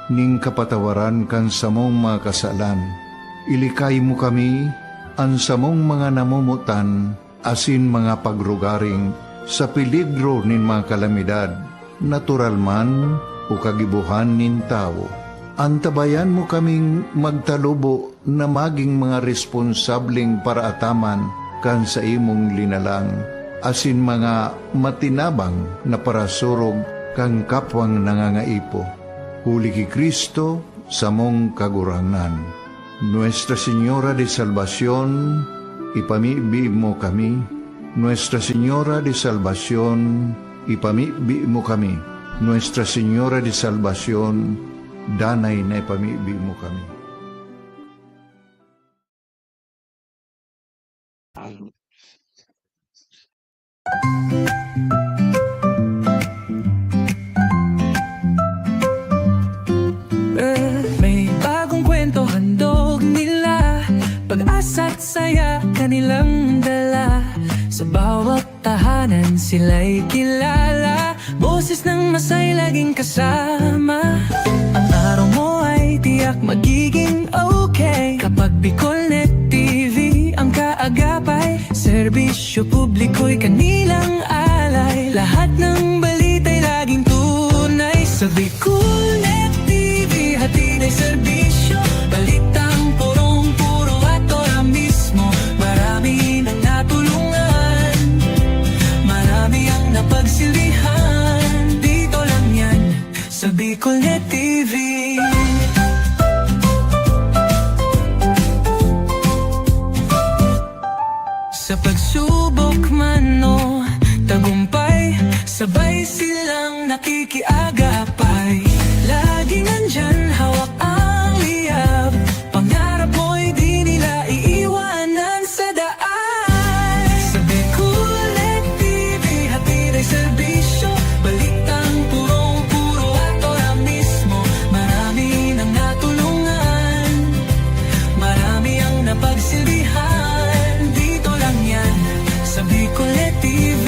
nin kapatawaran kan samong mga kasalan. Ilikay mo kami, an samong mga namomotan, asin mga pagrugaring sa peligro nin mga kalamidad, natural man o kagibohan nin tawo. Antabayan mo kaming magtalubo na magin mga responsableng paraataman kan saimong linalang, asin mga matinabang na parasurog kan kapwang nangangaipo. Huli ki Cristo, samong Kagurangnan. Nuestra Señora de Salvacion, ipamibi mo kami. Nuestra Señora de Salvacion, ipamibi mo kami. Nuestra Señora de Salvacion, danay na ipamibi mo kami. May bagong kwento handog nila, pag-asa at saya kanilang dala. Sa bawat tahanan sila'y kilala, boses ng masay laging kasama. Ang araw mo ay tiyak magiging okay kapag Bicolnet T V ang kaagapay. Serbisyo publiko'y kanilang alay, lahat ng balita'y laging tunay. Sa Bicolnet T V, hatid ay serbisyo, balitang purong-puro at ora mismo. Marami nang natulungan, marami ang napagsilbihan. Dito lang yan, sa Bicolnet T V. Sa pagsubok man o tagumpay, sabay silang nakikiagapay. Laging nandyan, hawak ang liyab, pangarap mo'y di nila iiwanan sa daan. Sa Bicolnet T V, hatid ay serbisyo, balitang purong-puro at ora mismo. Marami nang natulungan, marami ang napagsilbihan. Dito lang yan, sa Bicolnet T V.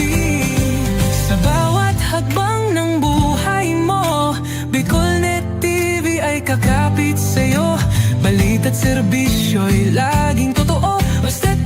Sa bawat hakbang ng buhay mo, Bicolnet T V ay kakapit sa'yo. Balita't serbisyo'y laging totoo. Basta't